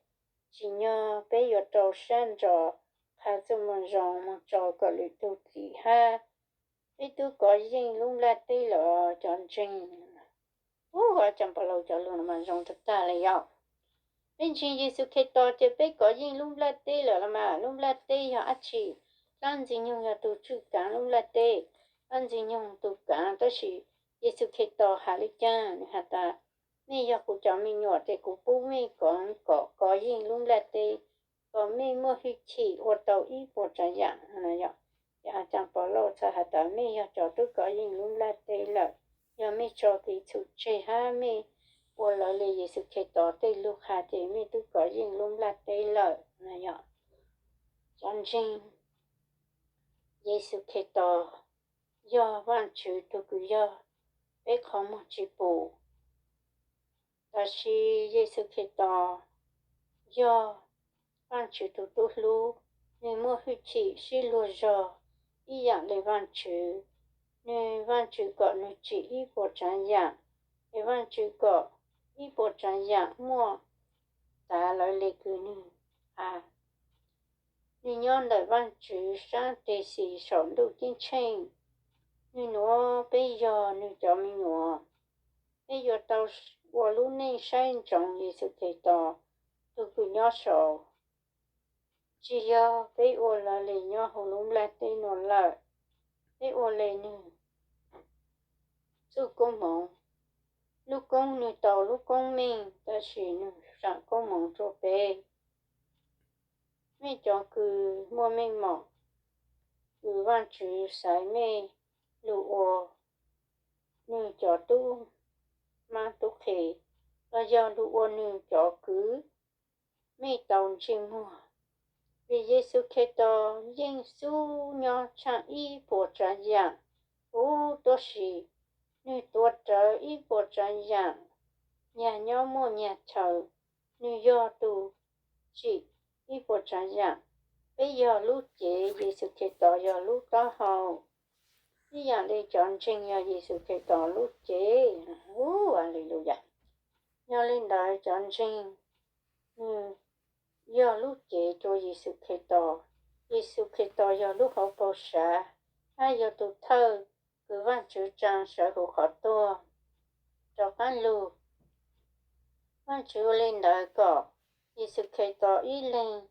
tsim nyog peb yuav rau sab ntso qha txuj moo zoo moog tso kom lwm tug dlim hab. Peb tub kov yeej lub nplaj teb lawm cov ntseeg. Ub, Acaas Paulus cov lug mas zoo tag tag le yom. Peb ntseeg Yexus Khetos ces peb kov yeej lub nplaj teb lawm los mas. Lub nplaj teb yog dlaab tsi? Dlaab Ntxwg Nyoog yog tug tswj kaav lub nplaj teb, dlaab Ntxwg Nyoog tug kaav, tab sis Yexus Khetos has le caag? Nwg has tas, mej yog kuv cov me nyuam ces kuv pub mej kov, kom kov yeej lub nplaj teb, kom mej muaj hwj chim ua tau ib puas tsav yaam. Ces Acaas Paulus txhad has tas mej yog cov tub kov yeej lub nplaj teb lawm. Yog mej tso kev txhum tseg hab mej ua lawv le Yexus Khetos tej lug qha ces mej tub kov yeej lub nplaj teb lawm. Cov ntseeg Yexus Khetos yog Vaajtswv tug kws yog peb qhov muag tsi pum. Tab sis Yexus Khetos yog Vaajtswv tug tub hlub, nwg muaj hwj chim sib luag zog ib yaam le Vaajtswv. Nwg, Vaajtswv kom nwg tsim ib puas tsav yaam, es Vaajtswv kom ib puas tsav yaam muaj tav lawv le kws nwg has. Nwg nyob ntawm Vaajtswv saab teg xis saum ntuj ceeb tsheej. Nwg nuav peb yog nwg cov me nyuam. Peb yuav tau ua lub neej saib ntsoov Yexus Khetos tug kws nyob saud. Tsi yog peb ua lawv le nyob huv lub nplaj teb nuav lawm, peb ua le nwg txuj koob moov. Lub koob nwg tau lub koob meej, tab sis nwg saam koob moov rua peb. Mej cov kws muaj meej mom, kws Vaajtswv xaiv mej lug ua nwg cov tub maab tub qhe, los yog lug ua nwg cov kwv, mej tau ntsej muag. Vim Yexus Khetos yeej xub nyob tshaaj ib puas tsav yaam huv tuab si. Nwg tuav rawv ib puas tsav yaam, nyag nyob muaj nyag chaw. Nwg yog tug tsim ib puas tsav yaam. Peb yog lub cev, Yexus Khetos yog lub taub hau. Ib yaam le cov ntseeg yog Yexus Khetos lub cev. Ub, Aleluyas. Yog li ntawd cov ntseeg, nws yog lub cev rua Yexus Khetos. Yexus Khetos yog lub hauv paus sav, hab yog tus thawj kws Vaajtswv tsaa sawv huv qhov tuag rov qaab lug. Vaajtswv ua li ntawd kom Yexus Khetos ib leeg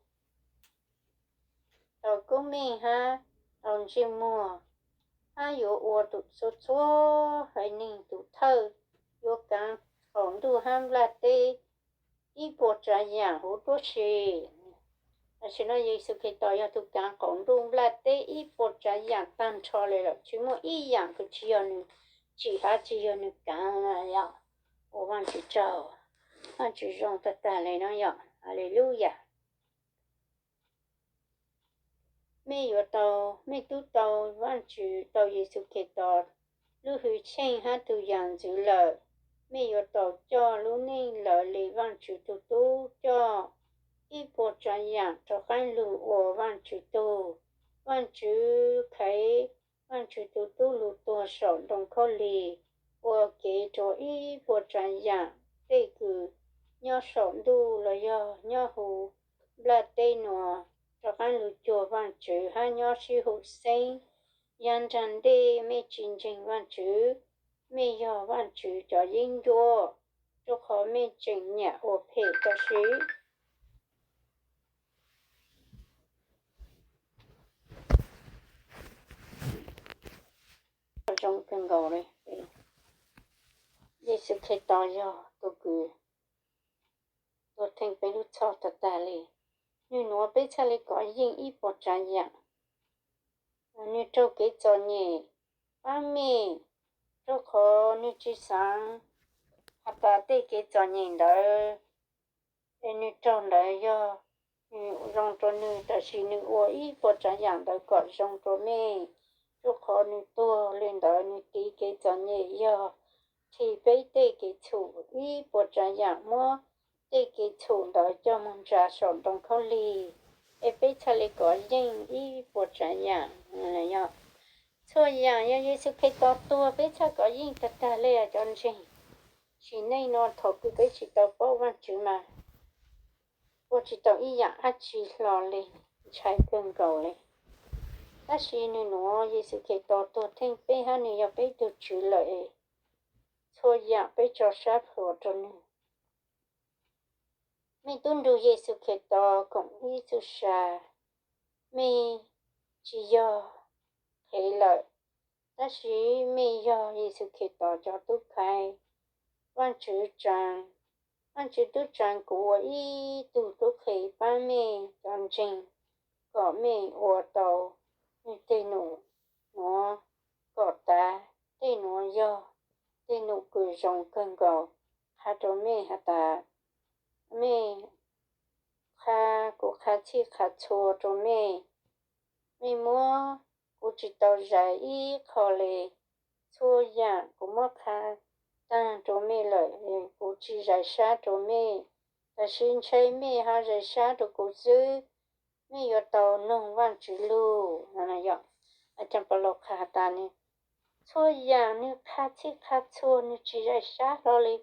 tau koob meej hab tau ntsej muag, hab yuav ua txhua txhua haiv neeg tus thawj, yuav kaav qaum ntuj hab nplaj teb ib puas tsav yaam huv tuab si. Tam sim no Yexus Khetos yog tug kaav qaum ntuj nplaj teb ib puas tsav yaam taag nrho le lawm, tsi muaj ib yaam kws tsi yog nws tsim hab tsi yog nws kaav na yog. Ua Vaajtswv tsaug, Vaajtswv zoo tag tag le no yog. Haleluya. Mej yuav tau, mej tub tau Vaajtswv, tau Yexus Khetos lub hwj chim hab tug yaam ntxwv lawm, mej yuav tau coj lub neej lawv le Vaajtswv tug tub coj, ib puas tsav yaam rov qaab lug ua Vaajtswv tug. Vaajtswv khaiv Vaajtswv tug tub lug tuag saum ntoo khaub lig, ua kev rua ib puas tsav yaam tej kws nyob saum ntuj los yog nyob huv nplaj teb nuav rov qaab lug cuag Vaajtswv hab nyob sib huv xeeb. Yav nraag ntej mej tsi ntseeg Vaajtswv, mej yog Vaajtswv cov yeeb ncuab, rua qhov mej tseem nyam ua phem rua si. Zoo kawg nkaus le, Yexus Khetos yog tug kws tuag theej peb lub txhoj tag tag le. Nwg nuav peb txhaj le kov yeej ib puas tsav yaam. Nwg raug kev txom nyem paab mej, rua qhov nwg tsi xaav has tas tej kev txom nyem ntawd es nwg raug ntawd yog nwg zoo rua nwg, tab sis nwg ua ib puas tsav yaam ntawd kom zoo rua mej. Rua qhov nwg tuag le ntawd nwg tiv kev txom nyem yog khi peb tej kev txhum ib puas tsav yaam, muab tej kev txhum ntawd coj moog ntsa saum ntoo khaub lig, es peb txhaj le kov yeej ib puas tsav yaam. Txhua yaam yog Yexus Khetos tuag peb txhaj kov yeej tag tag le cov ntseeg. Sim neej nuav thaum kws peb tsi tau paub Vaajtswv mas ua tsi tau ib yaam dlaab tsi hlo le, ntshai kawg nkaus le. Tab sis nwg nuav Yexus Khetos tuag theej peb hab nwg yog peb tug Tswv lawm es txhua yaam peb tso sab plhuav rua nwg. Mej tub nrug Yexus Khetos koom ib txuj sa, mej tsi yog qhev lawm, tab sis mej yog Yexus Khetos cov tub khaiv. Vaajtswv tsaa, Vaajtswv tub tsaa kuv ua ib tug tub qhe paab mej cov ntseeg kom mej ua tau nwg tej num nuav kom tav. Tej nuav yog tej num kws zoo kawg nkaus qha rua mej has tas, mej qha, kuv qha txhij qha txhua rua mej. Mej muab, kuv tsi tau zais ib qho le. Txhua yaam kuv muab qha taag rua mej lawm, kuv tsi zais sab rua mej, tab sis ntshe mej ho zais sab rua kuv xwb. Mej yuav tau noog Vaajtswv lug. Caag Paulus qha has tas, txhua yaam nwg qha txhij qha txhua, nwg tsi zais sab hlo le.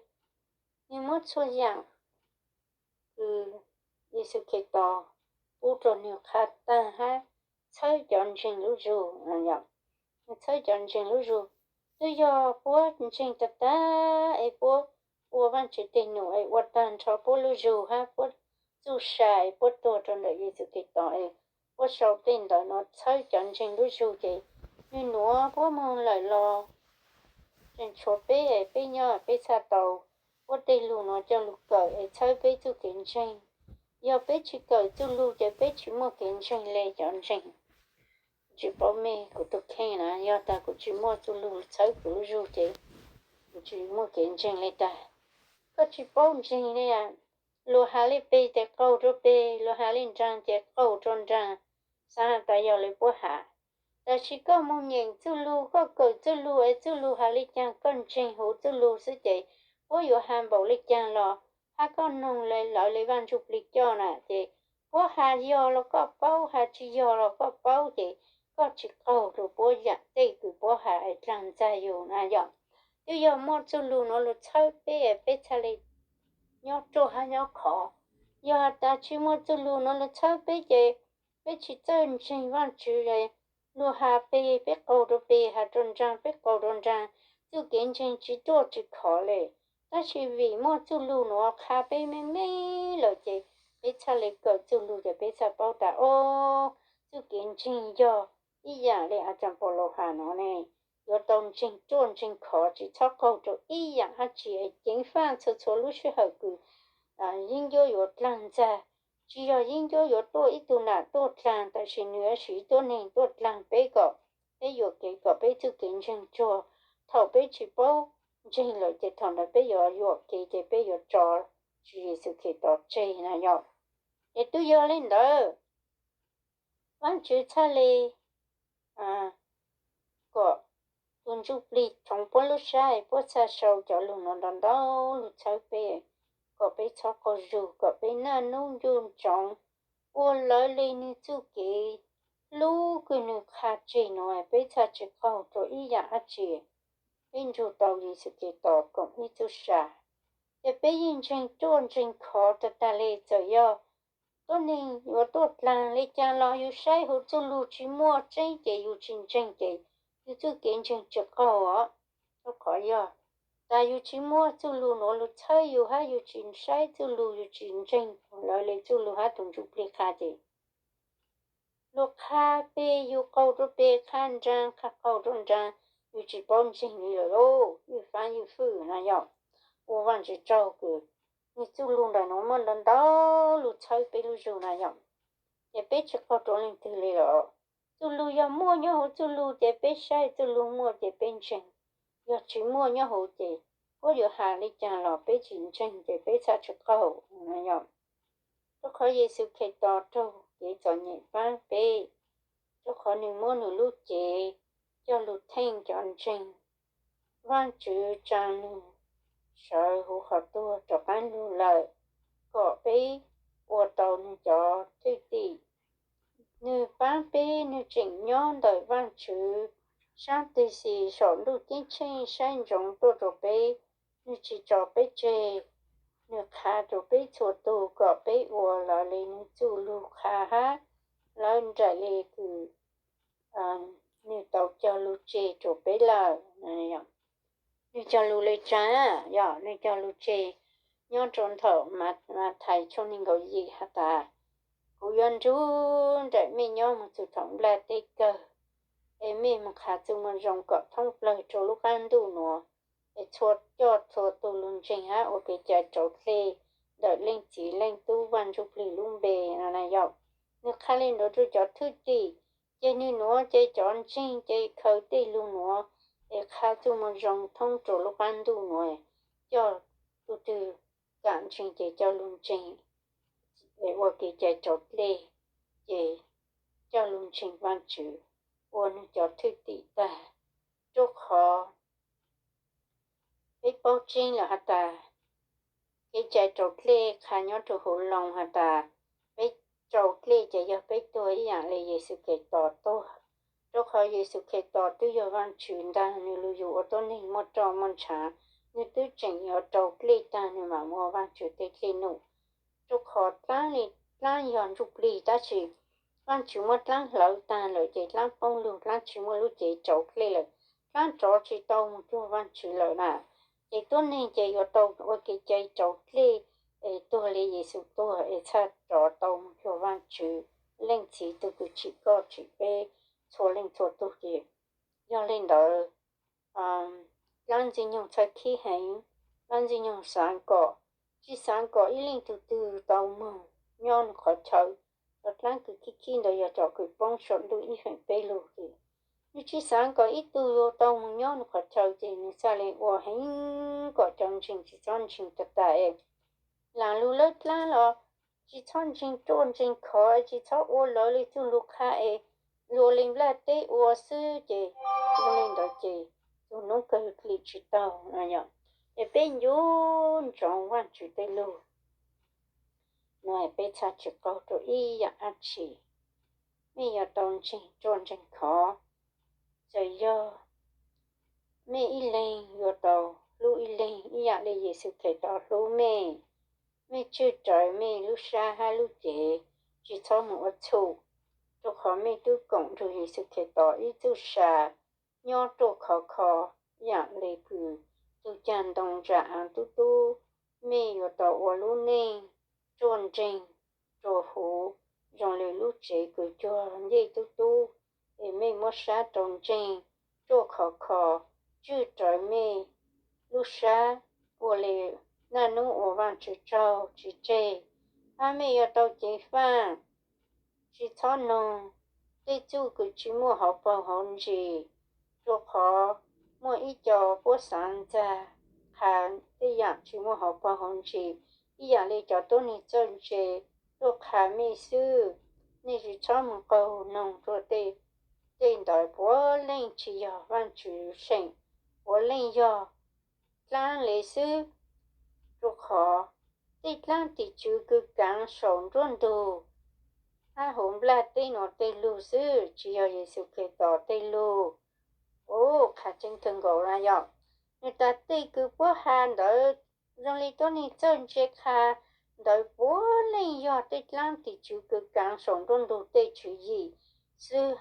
Nwg muab txhua yaam kws Yexus Khetos pub rua nwg qha taag hab txhawb cov ntseeg lub zug. Nwg txhawb cov ntseeg lub zug, twb yog puab ntseeg tag tag es puab ua Vaajtswv tej num es ua taag nrho puab lub zug hab puab txuj sa es puab tuag rua ntawm Yexus Khetos es puab sau tej ntawv nuav txhawb cov ntseeg lub zug ces nwg nuav puab moog lawm los tseem tshuav peb es peb nyob peb txhaj tau puab tej lug nuav coj lug kawm es txhawb peb txuj kev ntseeg. Yog peb tsi kawm txuj lug ces peb tsi muaj kev ntseeg le cov ntseeg. Tsi paub mej kuv tug kheej na, yog tas kuv tsi muaj txuj lug txhawb kuv lub zug ces kuv tsi muaj kev ntseeg le tag. Koj tsi paub ntseeg le, luag has le peg ces qaug rua peg, luag has le nraag ces qaug rua nraag, xaav has tas yog le puab has. Tab sis koj moog nyeem txuj lug, koj kawm txuj lug es txuj lug has le caag koj ntseeg huv txuj lug xwb ces puab yuav has npaum le caag los hab koj noog le lawv le Vaaj Ntsuj Plig coj na ces puab has yog los koj paub, has tsi yog los koj paub ces koj tsi qaug rua puab yaam tej kws puab has es dlaag ntxag yug na yom. Twb yog muaj txuj lug nuav lug txhawb peb, peb txhaj le nyob ruaj hab nyob khov. Yog has tas tsis muaj txuj lug nuav lug txhawb peb ces peb tsis txawj ntseeg Vaajtswv. Lug has peg peb qaug rua peg, has rua nraag peb qaug rua nraag, txuj kev ntseeg tsis ruaj tsis khov le. Tab sis vim muaj txuj lug nuav qha peb meej meej lawm ces peb txhaj le kawm txuj lug ces peb txhaj paub tas, o, txuj kev ntseeg yog ib yaam le Ajax Paulus has nuav ne, yuav tau ntseeg ruaj ntseeg khov, tsis txhob qaug rua ib yaam dlaab tsi, ceev faj txhua txhua lub sij hawm kws yeeb ncuab yuav dlaag ntxag. Tsis yog yeeb ncuab yuav tuaj ib tug nam tuaj dlaag, tab sis nwg yuav siv tuab neeg tuaj dlaag peb kom peb yuam kev, kom peb txuj kev ntseeg tsuag. Thaum peb tsis paub ntseeg lawm ces thaum ntawd peb yuav yuam kev ces peb yuav tso Tswv Yexus Khetos tseg na yom. Ces twb yog le ntawd, Vaajtswv txhaj le kom tug ntsuj plig tshoov puab lub sab, puab txhaj sau cov lug nuav ntau ntau lug txhawb peb, kom peb txhob qaug zug, kom peb naj nub ncuj ntsoov ua lawv le nwg txuj kev hlub kws nwg qha tseg nuav, peb txhaj tsis qaug rua ib yaam dlaab tsi. Peb nrug tau Yexus Khetos koom ib txuj sa, ces peb yeej ntseeg ruaj ntseeg khov tag tag le. Txawm yog tuab neeg yuav tuaj dlaag le caag los yug saib huv txuj lug tsis muaj tseeb ces yug tsis ntseeg ces yug txuj kev ntseeg tsis qaug os. Rua qhov yog tas yug tsis muaj txuj lug nuav lug txhawb yug hab yug tsis saib txuj lug, yug tsis ntseeg lawv le txuj lug hab tug ntsuj plig qha ces lug qha peg yug qaug rua peg, qha nraag qha qaug rua nraag, yug tsis paub ntseeg li lawm lauj. Ywj faab ywj fwj na yom. Ua Vaajtswv tsaug kws nwg txuj lug ntawm nuav muaj ntau ntau lug txhawb peb lub zug na yom. Ces peb tsis qaug rua leej twg li lawm. Txuj lug yog muaj nyob huv txuj lug ces peb saib txuj lug muaj ces peb ntseeg. Yog tsis muaj nyob huv ces puab yuav has le caag los peb tsis ntseeg ces peb txhaj tsis qaug na yom. Rua qhov Yexus Khetos raug kev txom nyem paab peb, rua qhov nwg muab nwg lub cev coj lug theej cov ntseeg. Vaajtswv tsaa nwg sawv huv qhov tuag rov qaab lug lawm kom peb ua tau nwg cov thwj tim. Nwg paab peb, nwg tseem nyob ntawm Vaajtswv saab twg xis saum ntuj ceeb tsheej saib ntsoov tuaj rua peb. Nwg tsis tso peb tseg, nwg qha rua peb txhua tug kom peb ua lawv le nwg txuj lug qha hab lawv nraim le kws nwg tau cog lug tseg rua peb lawm. Nwg cog lug le tsaa? Yog nwg cog lug tseg nyob rua ntawm Mathais tshooj neeg nkaum yim has tas, kuv yuav nrug nraim mej nyob moog txug thaum nplaj teb kawg, es mej moog qha txuj moo zoo kom thoob plawg rua lub qaab ntuj nuav, es txhua, coj txhua tug lug ntseeg hab ua kev cai raus dlej ntawm Leej Txiv Leej Tub Vaaj Ntsuj Plig lub npe no na yom. Nwg qha le ntawd rua cov thwj tim, ces nwg nuav ces cov ntseeg ces khaws tej lug nuav es qha txuj moo zoo thoob rua lub qaab ntuj nuav, coj tug twg kam ntseeg ces coj lug ntseeg, es ua kev cai raus dlej, ces coj lug ntseeg Vaajtswv, ua nwg cov thwj tim tag. Rua qhov peb paub tseeb lawm has tas, kev cai raus dlej qha nyob rua huv loo has tas, peb raus dlej ces yog peb tuag ib yaam le Yexus Khetos tuag. Rua qhov Yexus Khetos twb yog Vaajtswv ntaag, nwg lug yug ua tuab neeg muaj roj muaj ntshaav, nwg twb tseem yuav raus dlej taag nwg maam muaj Vaajtswv tej dlej num. Rua qhov dlaab le dlaab yog ntsuj plig, tab sis Vaajtswv muab dlaab hlawv taag lawm ces dlaab poob lug, dlaab tsis muaj lub cev raus dlej lawm, dlaab rov tsis tau moog cuag Vaajtswv lawm na. Ces tuab neeg ces yuav tau ua kev cai raus dlej, es tuag le Yexus tuag es txhaj rov tau moog cuag Vaajtswv, Leej Txiv tug kws tsim koj tsim peb txhua leej txhua tug ces. Yog le ntawd, dlaab Ntxwg Nyoog txhawj khib heev. Dlaab Ntxwg Nyoog xaav kom, tsis xaav kom ib leej tug twg tau moog nyob nwg qhov chaw. Cov dlaab kws khib khib ntawd yog cov kws poob saum ntuj ib feem peb lug ces, nwg tsis xaav kom ib tug tau moog nyob nwg qhov chaw ces nwg txhaj le ua heev kom cov ntseeg tsis txhob ntseeg tag tag es laam lug lawb dlaab los tsis txhob ntseeg ruaj ntseeg khov, tsis txhob ua lawv le txuj lug qha es lug ua le nplaj teb ua xwb ces, zoo le ntawd ces tug noob kawg lim tsis taug no yom. Es peb nco ntsoov Vaajtswv tej lug no, peb txhaj tsis qaug rua ib yaam dab tsi. Mej yuav tau ntseeg ruaj ntseeg khov. Txawm yog mej ib leeg yuav tau hlub ib leeg ib yaam le Yexus Khetos hlub mej. mej tswj rawv mej lub sab hab lub cev, tsis txhob mus ua txhum, rua qhov mej tub koom nrug Yexus Khetos ib txuj sa nyob ruaj khov kho yaam le kws tug caag ntoo zam aav tub tub. Mej yuav tau ua lub neej ruaj nreeg rua huv zoo le lub tsev kws cuag ncej tub tub, es mej muab sab rau ntseeg ruaj khov kho, tswj rawv mej lub sab ua le naj nub ua Vaajtswv tsaug tsis tseg, hab mej yuav tau ceev faaj tsis txhob noog tej txuj kws tsis muaj hauv paug hauv ntsis, rua qhov muaj ib co puab xaav ntxag qha tej yaam tsis muaj hauv paug hauv ntsis, ib yaam le cov tuab neeg txawj ntse tuaj qha mej xwb. Mej tsis txhob mus qaug noog rua tej, tej ntawd puav leej tsis yog Vaajtswv seem, puav leej yog dlaab le xwb. Rua qhov tej dlaab tim tswv kws kaav saum nruab ntug hab huv nplaj teb nuav tej lug xwb, tsis yog Yexus Khetos tej lug. Ua qha tseeb kawg nkaus na yog, nwg tas tej kws puab has ntawd zoo le tuab neeg txawj ntse qha ntawd puav leej yog tej dlaab tim tswv kws kaav saum nruab ntug tej tswv yim xwb,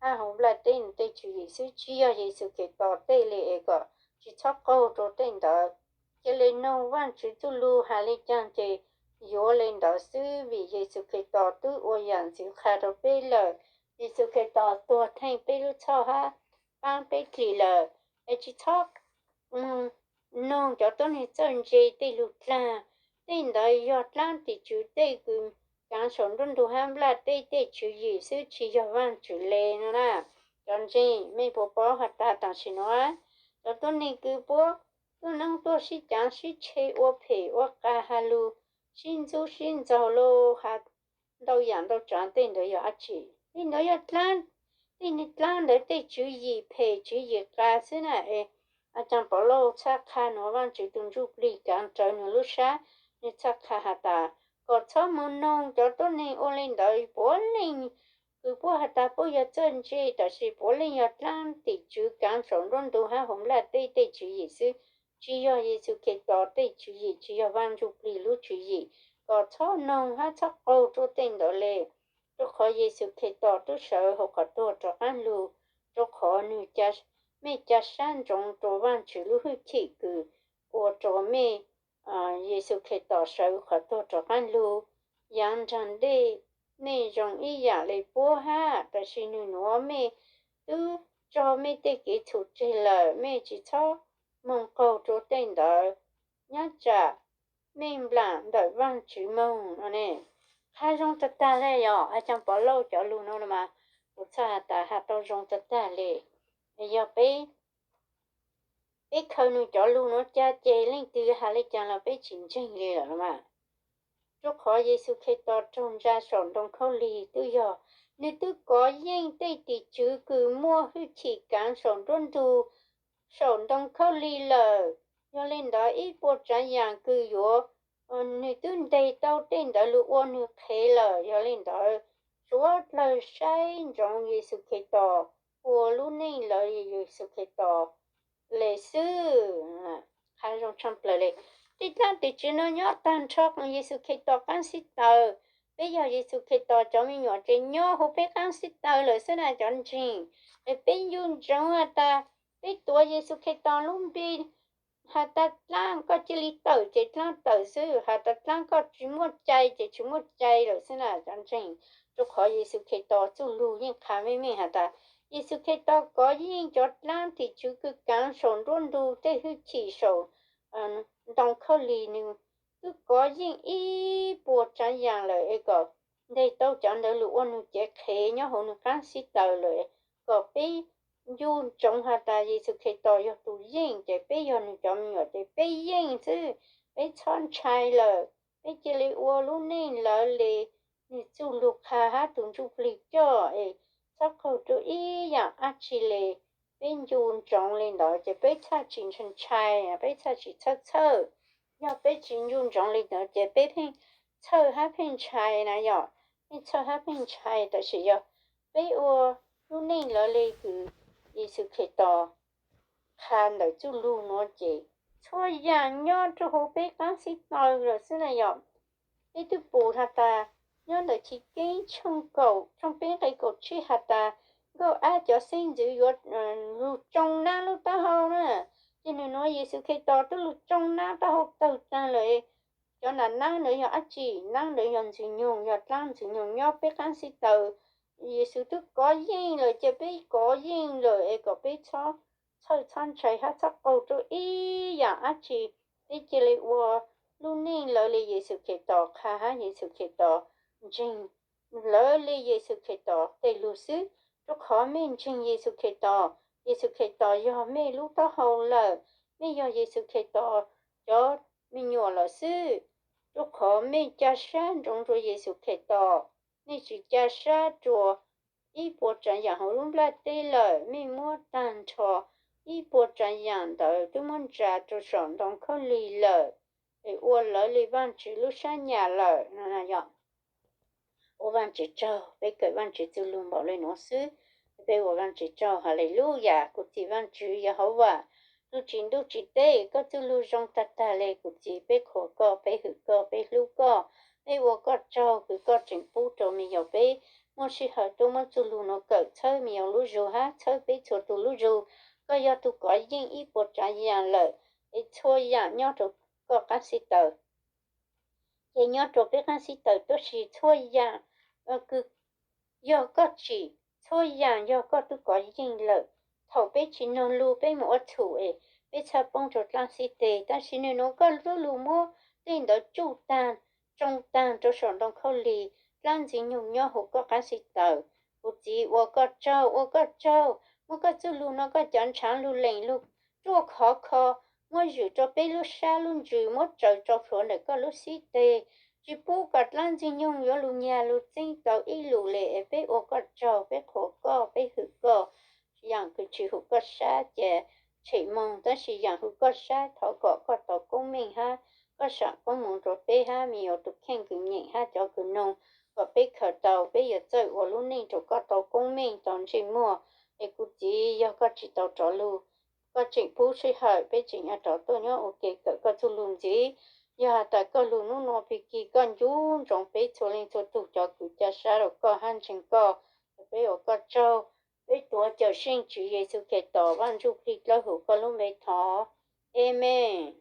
hab huv nplaj teb nuav tej tswv yim xwb, tsis yog Yexus Khetos tej le es kom tsis txhob qaug rua tej ntawd. Cia le noog Vaajtswv txuj lug has le caag ces yuav le ntawd xwb, vim Yexus Khetos twb ua yaam ntxwv qha rua peb lawm. Yexus Khetos tuag theej peb lub txhoj hab paab peb dlim lawm, es tsis txhob noog cov tuab neeg txawj ntse tej lug dlaag. Tej ntawd yog dlaab tim tswv tej kws kaav saum nruab ntug hab nplaj teb tej tswv yim xwb, tsis yog Vaajtswv le no na. Cov ntseeg, mej puas paub has tas tam sim nuav cov tuab neeg kws puab tuab neeb tuaj sib caav sib tshe ua phem ua qas has lug sib ntxub sib ntxaug lug has ntau yaam ntau tsaav, tej ntawd yog dlaab tsi? Tej ntawd yog dlaab, tej dlaab ntawd tej tswv yim phem tswv yim qas xwb na. Es Vaajtswv Paulus txhaj qha nuav, Vaajtswv tug Ntsuj Plig kaav rawv nwg lub sab, nwg txhaj qha has tas kom txhob moog noog cov tuab neeg ua le ntawd. Puav leej kws puab has tas puab yog txawj ntse, tam sis puav leej yog dlaab tim tswv kaav saum nruab ntug hab huv nplaj teb tej tswv yim xwb, tsis yog Yexus Khetos tej tswv yim, tsis yog Vaaj Ntsuj Plig lub tswv yim. Kom txhob noog hab txhob qaug rua tej ntawd le, rua qhov Yexus Khetos tub sawv huv qhov tuag rov qaab lug, rua qhov nwg, mej ca sab ntsoov rua Vaajtswv lub hwj chim kws ua rua mej, Yexus Khetos sawv huv qhov tuag rov qaab lug, yaav nraag dlej mej zoo ib yaam le puab hab, tam sis nwg nuav mej twb tso mej tej kev txhum tseg lawm, mej tsis txhob moog qaug rua tej ntawd, nyab tsam mej nplam ntawm Vaajtswv moog no ne. Qha zoo tag tag le yog, Vaajtswv Paulus cov lug no mas kuv txhaj has tas has tau zoo tag tag le. Yog peb, peb khaws nwg cov lug nuav ca ces leej twg has le caag los peb tsis ntseeg le lawm mas. Rua qhov Yexus Khetos raug ntsa saum ntoo khaub lig twb yog nwg twb kov yeej tej tim tswv kws muaj hwj chim kaav saum nruab ntug, saum ntoo khaub lig lawm. Yog le ntawd ib puas tsaav yaam kws yuav, nwg twb nteg tau tej ntawd lug ua nwg qhev lawm. Yog le ntawd, suav dlawg saib ntsoov Yexus Khetos ua lub neej lawv Yexus Khetos le xwb. Qha zoo tshaj plaws le, tej dlaab tim tswv no nyob taag nrho Yexus Khetos qaab sib taws. Peb yog Yexus Khetos cov me nyuam ces nyob huv peb qaab sib taws lawm xwb na cov ntseeg. Es peb ncu ntsoov has tas peb tuav Yexus Khetos lub npe, has tas dlaab koj cia li tawm ces dlaab tawm xwb, has tas dlaab koj tsis muaj cai ces tsis muaj cai lawm xwb na cov ntseeg. Rua qhov Yexus Khetos txuj lug yeej qha meej meej has tas Yexus Khetos kov yeej cov dlaab tim tswv kws kaav saum nruab ntug tej hwj chim saum ntoo khaub lig, nwg twb kov yeej ib puas tsaav yaam lawm es kom nteg tau cov ntawd lug ua nwg cev qhev nyob huv nwg qaab sib taws lawm. Kom peb ncu ntsoov has tas Yexus Khetos yog tug yeej ces peb yog nwg cov me nyuam ces peb yeej xwb, peb txhob ntshai lawm. Peb cia li ua lub neej lawv le nwg txuj lug qha hab tug Ntsuj Plig coj es txhob qaug rua ib yaam dlaab tsi le. Peb ncu ntsoov le ntawd ces peb txhaj tsis ntshai, peb txhaj tsis txhawj txhawj. Yog peb tsis ncu ntsoov le ntawd ces peb pheej txhawj hab pheej ntshai na yog, pheej txhawj hab pheej ntshai. Tab sis yog peb ua lub neej lawv le kws Yexus Khetos qha ntawm txuj lug nuav ces txhua yaam nyob rua huv peb qaab sib taws lawm xwb na yog. Peb twb pum has tas nyob ntawm Chiv Keeb tshooj kaum, tshooj peb nqe kaum tsib has tas nkauj ab cov xeeb ntxwv yuav lug tsoo nab lub taub hau na. Ces nws nuav Yexus Khetos twb lug tsoo nab taub hau tawg taag lawm. Cov nam nab ntawd yog dlaab tsi? Nab ntawd yog ntxwg nyoog, yog dlaab ntxwg nyoog nyob peb qaab xib taws. Yexus twb kov yeej lawm, ces peb kov yeej lawm es kom peb txhob txhawj txhob ntshai hab txhob qaug rua ib yaam dlaab tsi. Peb cia li ua lub neej lawv li Yexus Khetos qha hab Yexus Khetos ntseeg, lawv li Yexus Khetos tej lug xwb. Rua qhov mej ntseeg Yexus Khetos, Yexus Khetos yog mej lub taub hau lawm, mej yog Yexus Khetos cov me nyuam lawm xwb. Rua qhov mej ca sab ntsoov rua Yexus Khetos, mej tsi ca sab rua ib puas tsaav yaam huv lub nplaj teb lawm, mej muab taag nrho ib puas tsaav yaam ntawd twb muab ntsa rua saum ntoo khaub lig lawm, es ua lawv li Vaajtswv lub sab nyam lawm. Ua Vaajtswv tsaug, peb kawm Vaajtswv txuj lug npaum le nuav xwb, peb ua Vaajtswv tsaug. Haleluyas, kuv txiv Vaajtswv Yehauvas, tub tsi ntuj tsi teb, koj txuj lug zoo tag tag le kuv txiv. Peb qhuas koj, peb hwm koj, peb hlub koj, peb ua koj tsaug kws koj tseem pub rua me nyuam peb muaj sij hawm tuaj muab txuj lug nuav kawm txhawb me nyuam lub zug hab txhawb peb txhua tug lub zug. Koj yog tug kov yeej ib puas tsaav yaam lawm, es txhua yaam nyob rua koj qaab xib taws. Ces nyob rua peb qaab xib taws tuab si txhua yaam kws yog koj tsim, txhua yaam yog koj tub kov yeej lawm. Thaum peb tsi noog lug peb mus ua txhum es peb txhaj poob rua dlaab xib teg, tab sis nwg nuav koj txuj lug muab tej ntawd tsuj taag, tsoo taag rua saum ntoo khaub lig, dlaab ntxwg nyoog nyob huv koj qaab xib taws. Kuv txiv ua koj tsaug, ua koj tsaug, muab koj txuj lug nuav koj cov ntshaav lug lees lug ruaj khov kho, muab zwm rua peb lub sab lub ntsws, muab tsaws tsau plhuav ntawm koj lub xib teg, tsi pub kom dlaab ntxwg nyoog yuav lug nyag lug txeeb tau ib lus le. Es peb ua koj tsaug, peb qhuas koj, peb hwm koj. Yaam kws tsi huv koj sab ces tshem moog, tab sis yaam huv koj sab thov kom koj tau koob meej hab koj saam koob moov rua peb hab me nyuam tug kheej kws nyeem hab cov kws noog, kom peb khaws tau, peb yuav txawj ua lub neej rua koj tau koob meej tau ntsej muag. Es kuv txiv, yog koj tsi tau rov lug, koj tseem pub sij hawm peb tseem yuav rov tuaj nyob ua ke kawm koj txuj lug ntxiv. Yog has tas koj lug nub nua pig kig, koj ncu ntsoov peb txhua leej txhua tug cov kws ca sab rua koj hab ntseeg koj. Peb ua koj tsaug, peb tuav Cawmseej Tswv Yexus Khetos Vaaj Ntsuj Plig Dlawb Huv koj lub npe thov, Amees.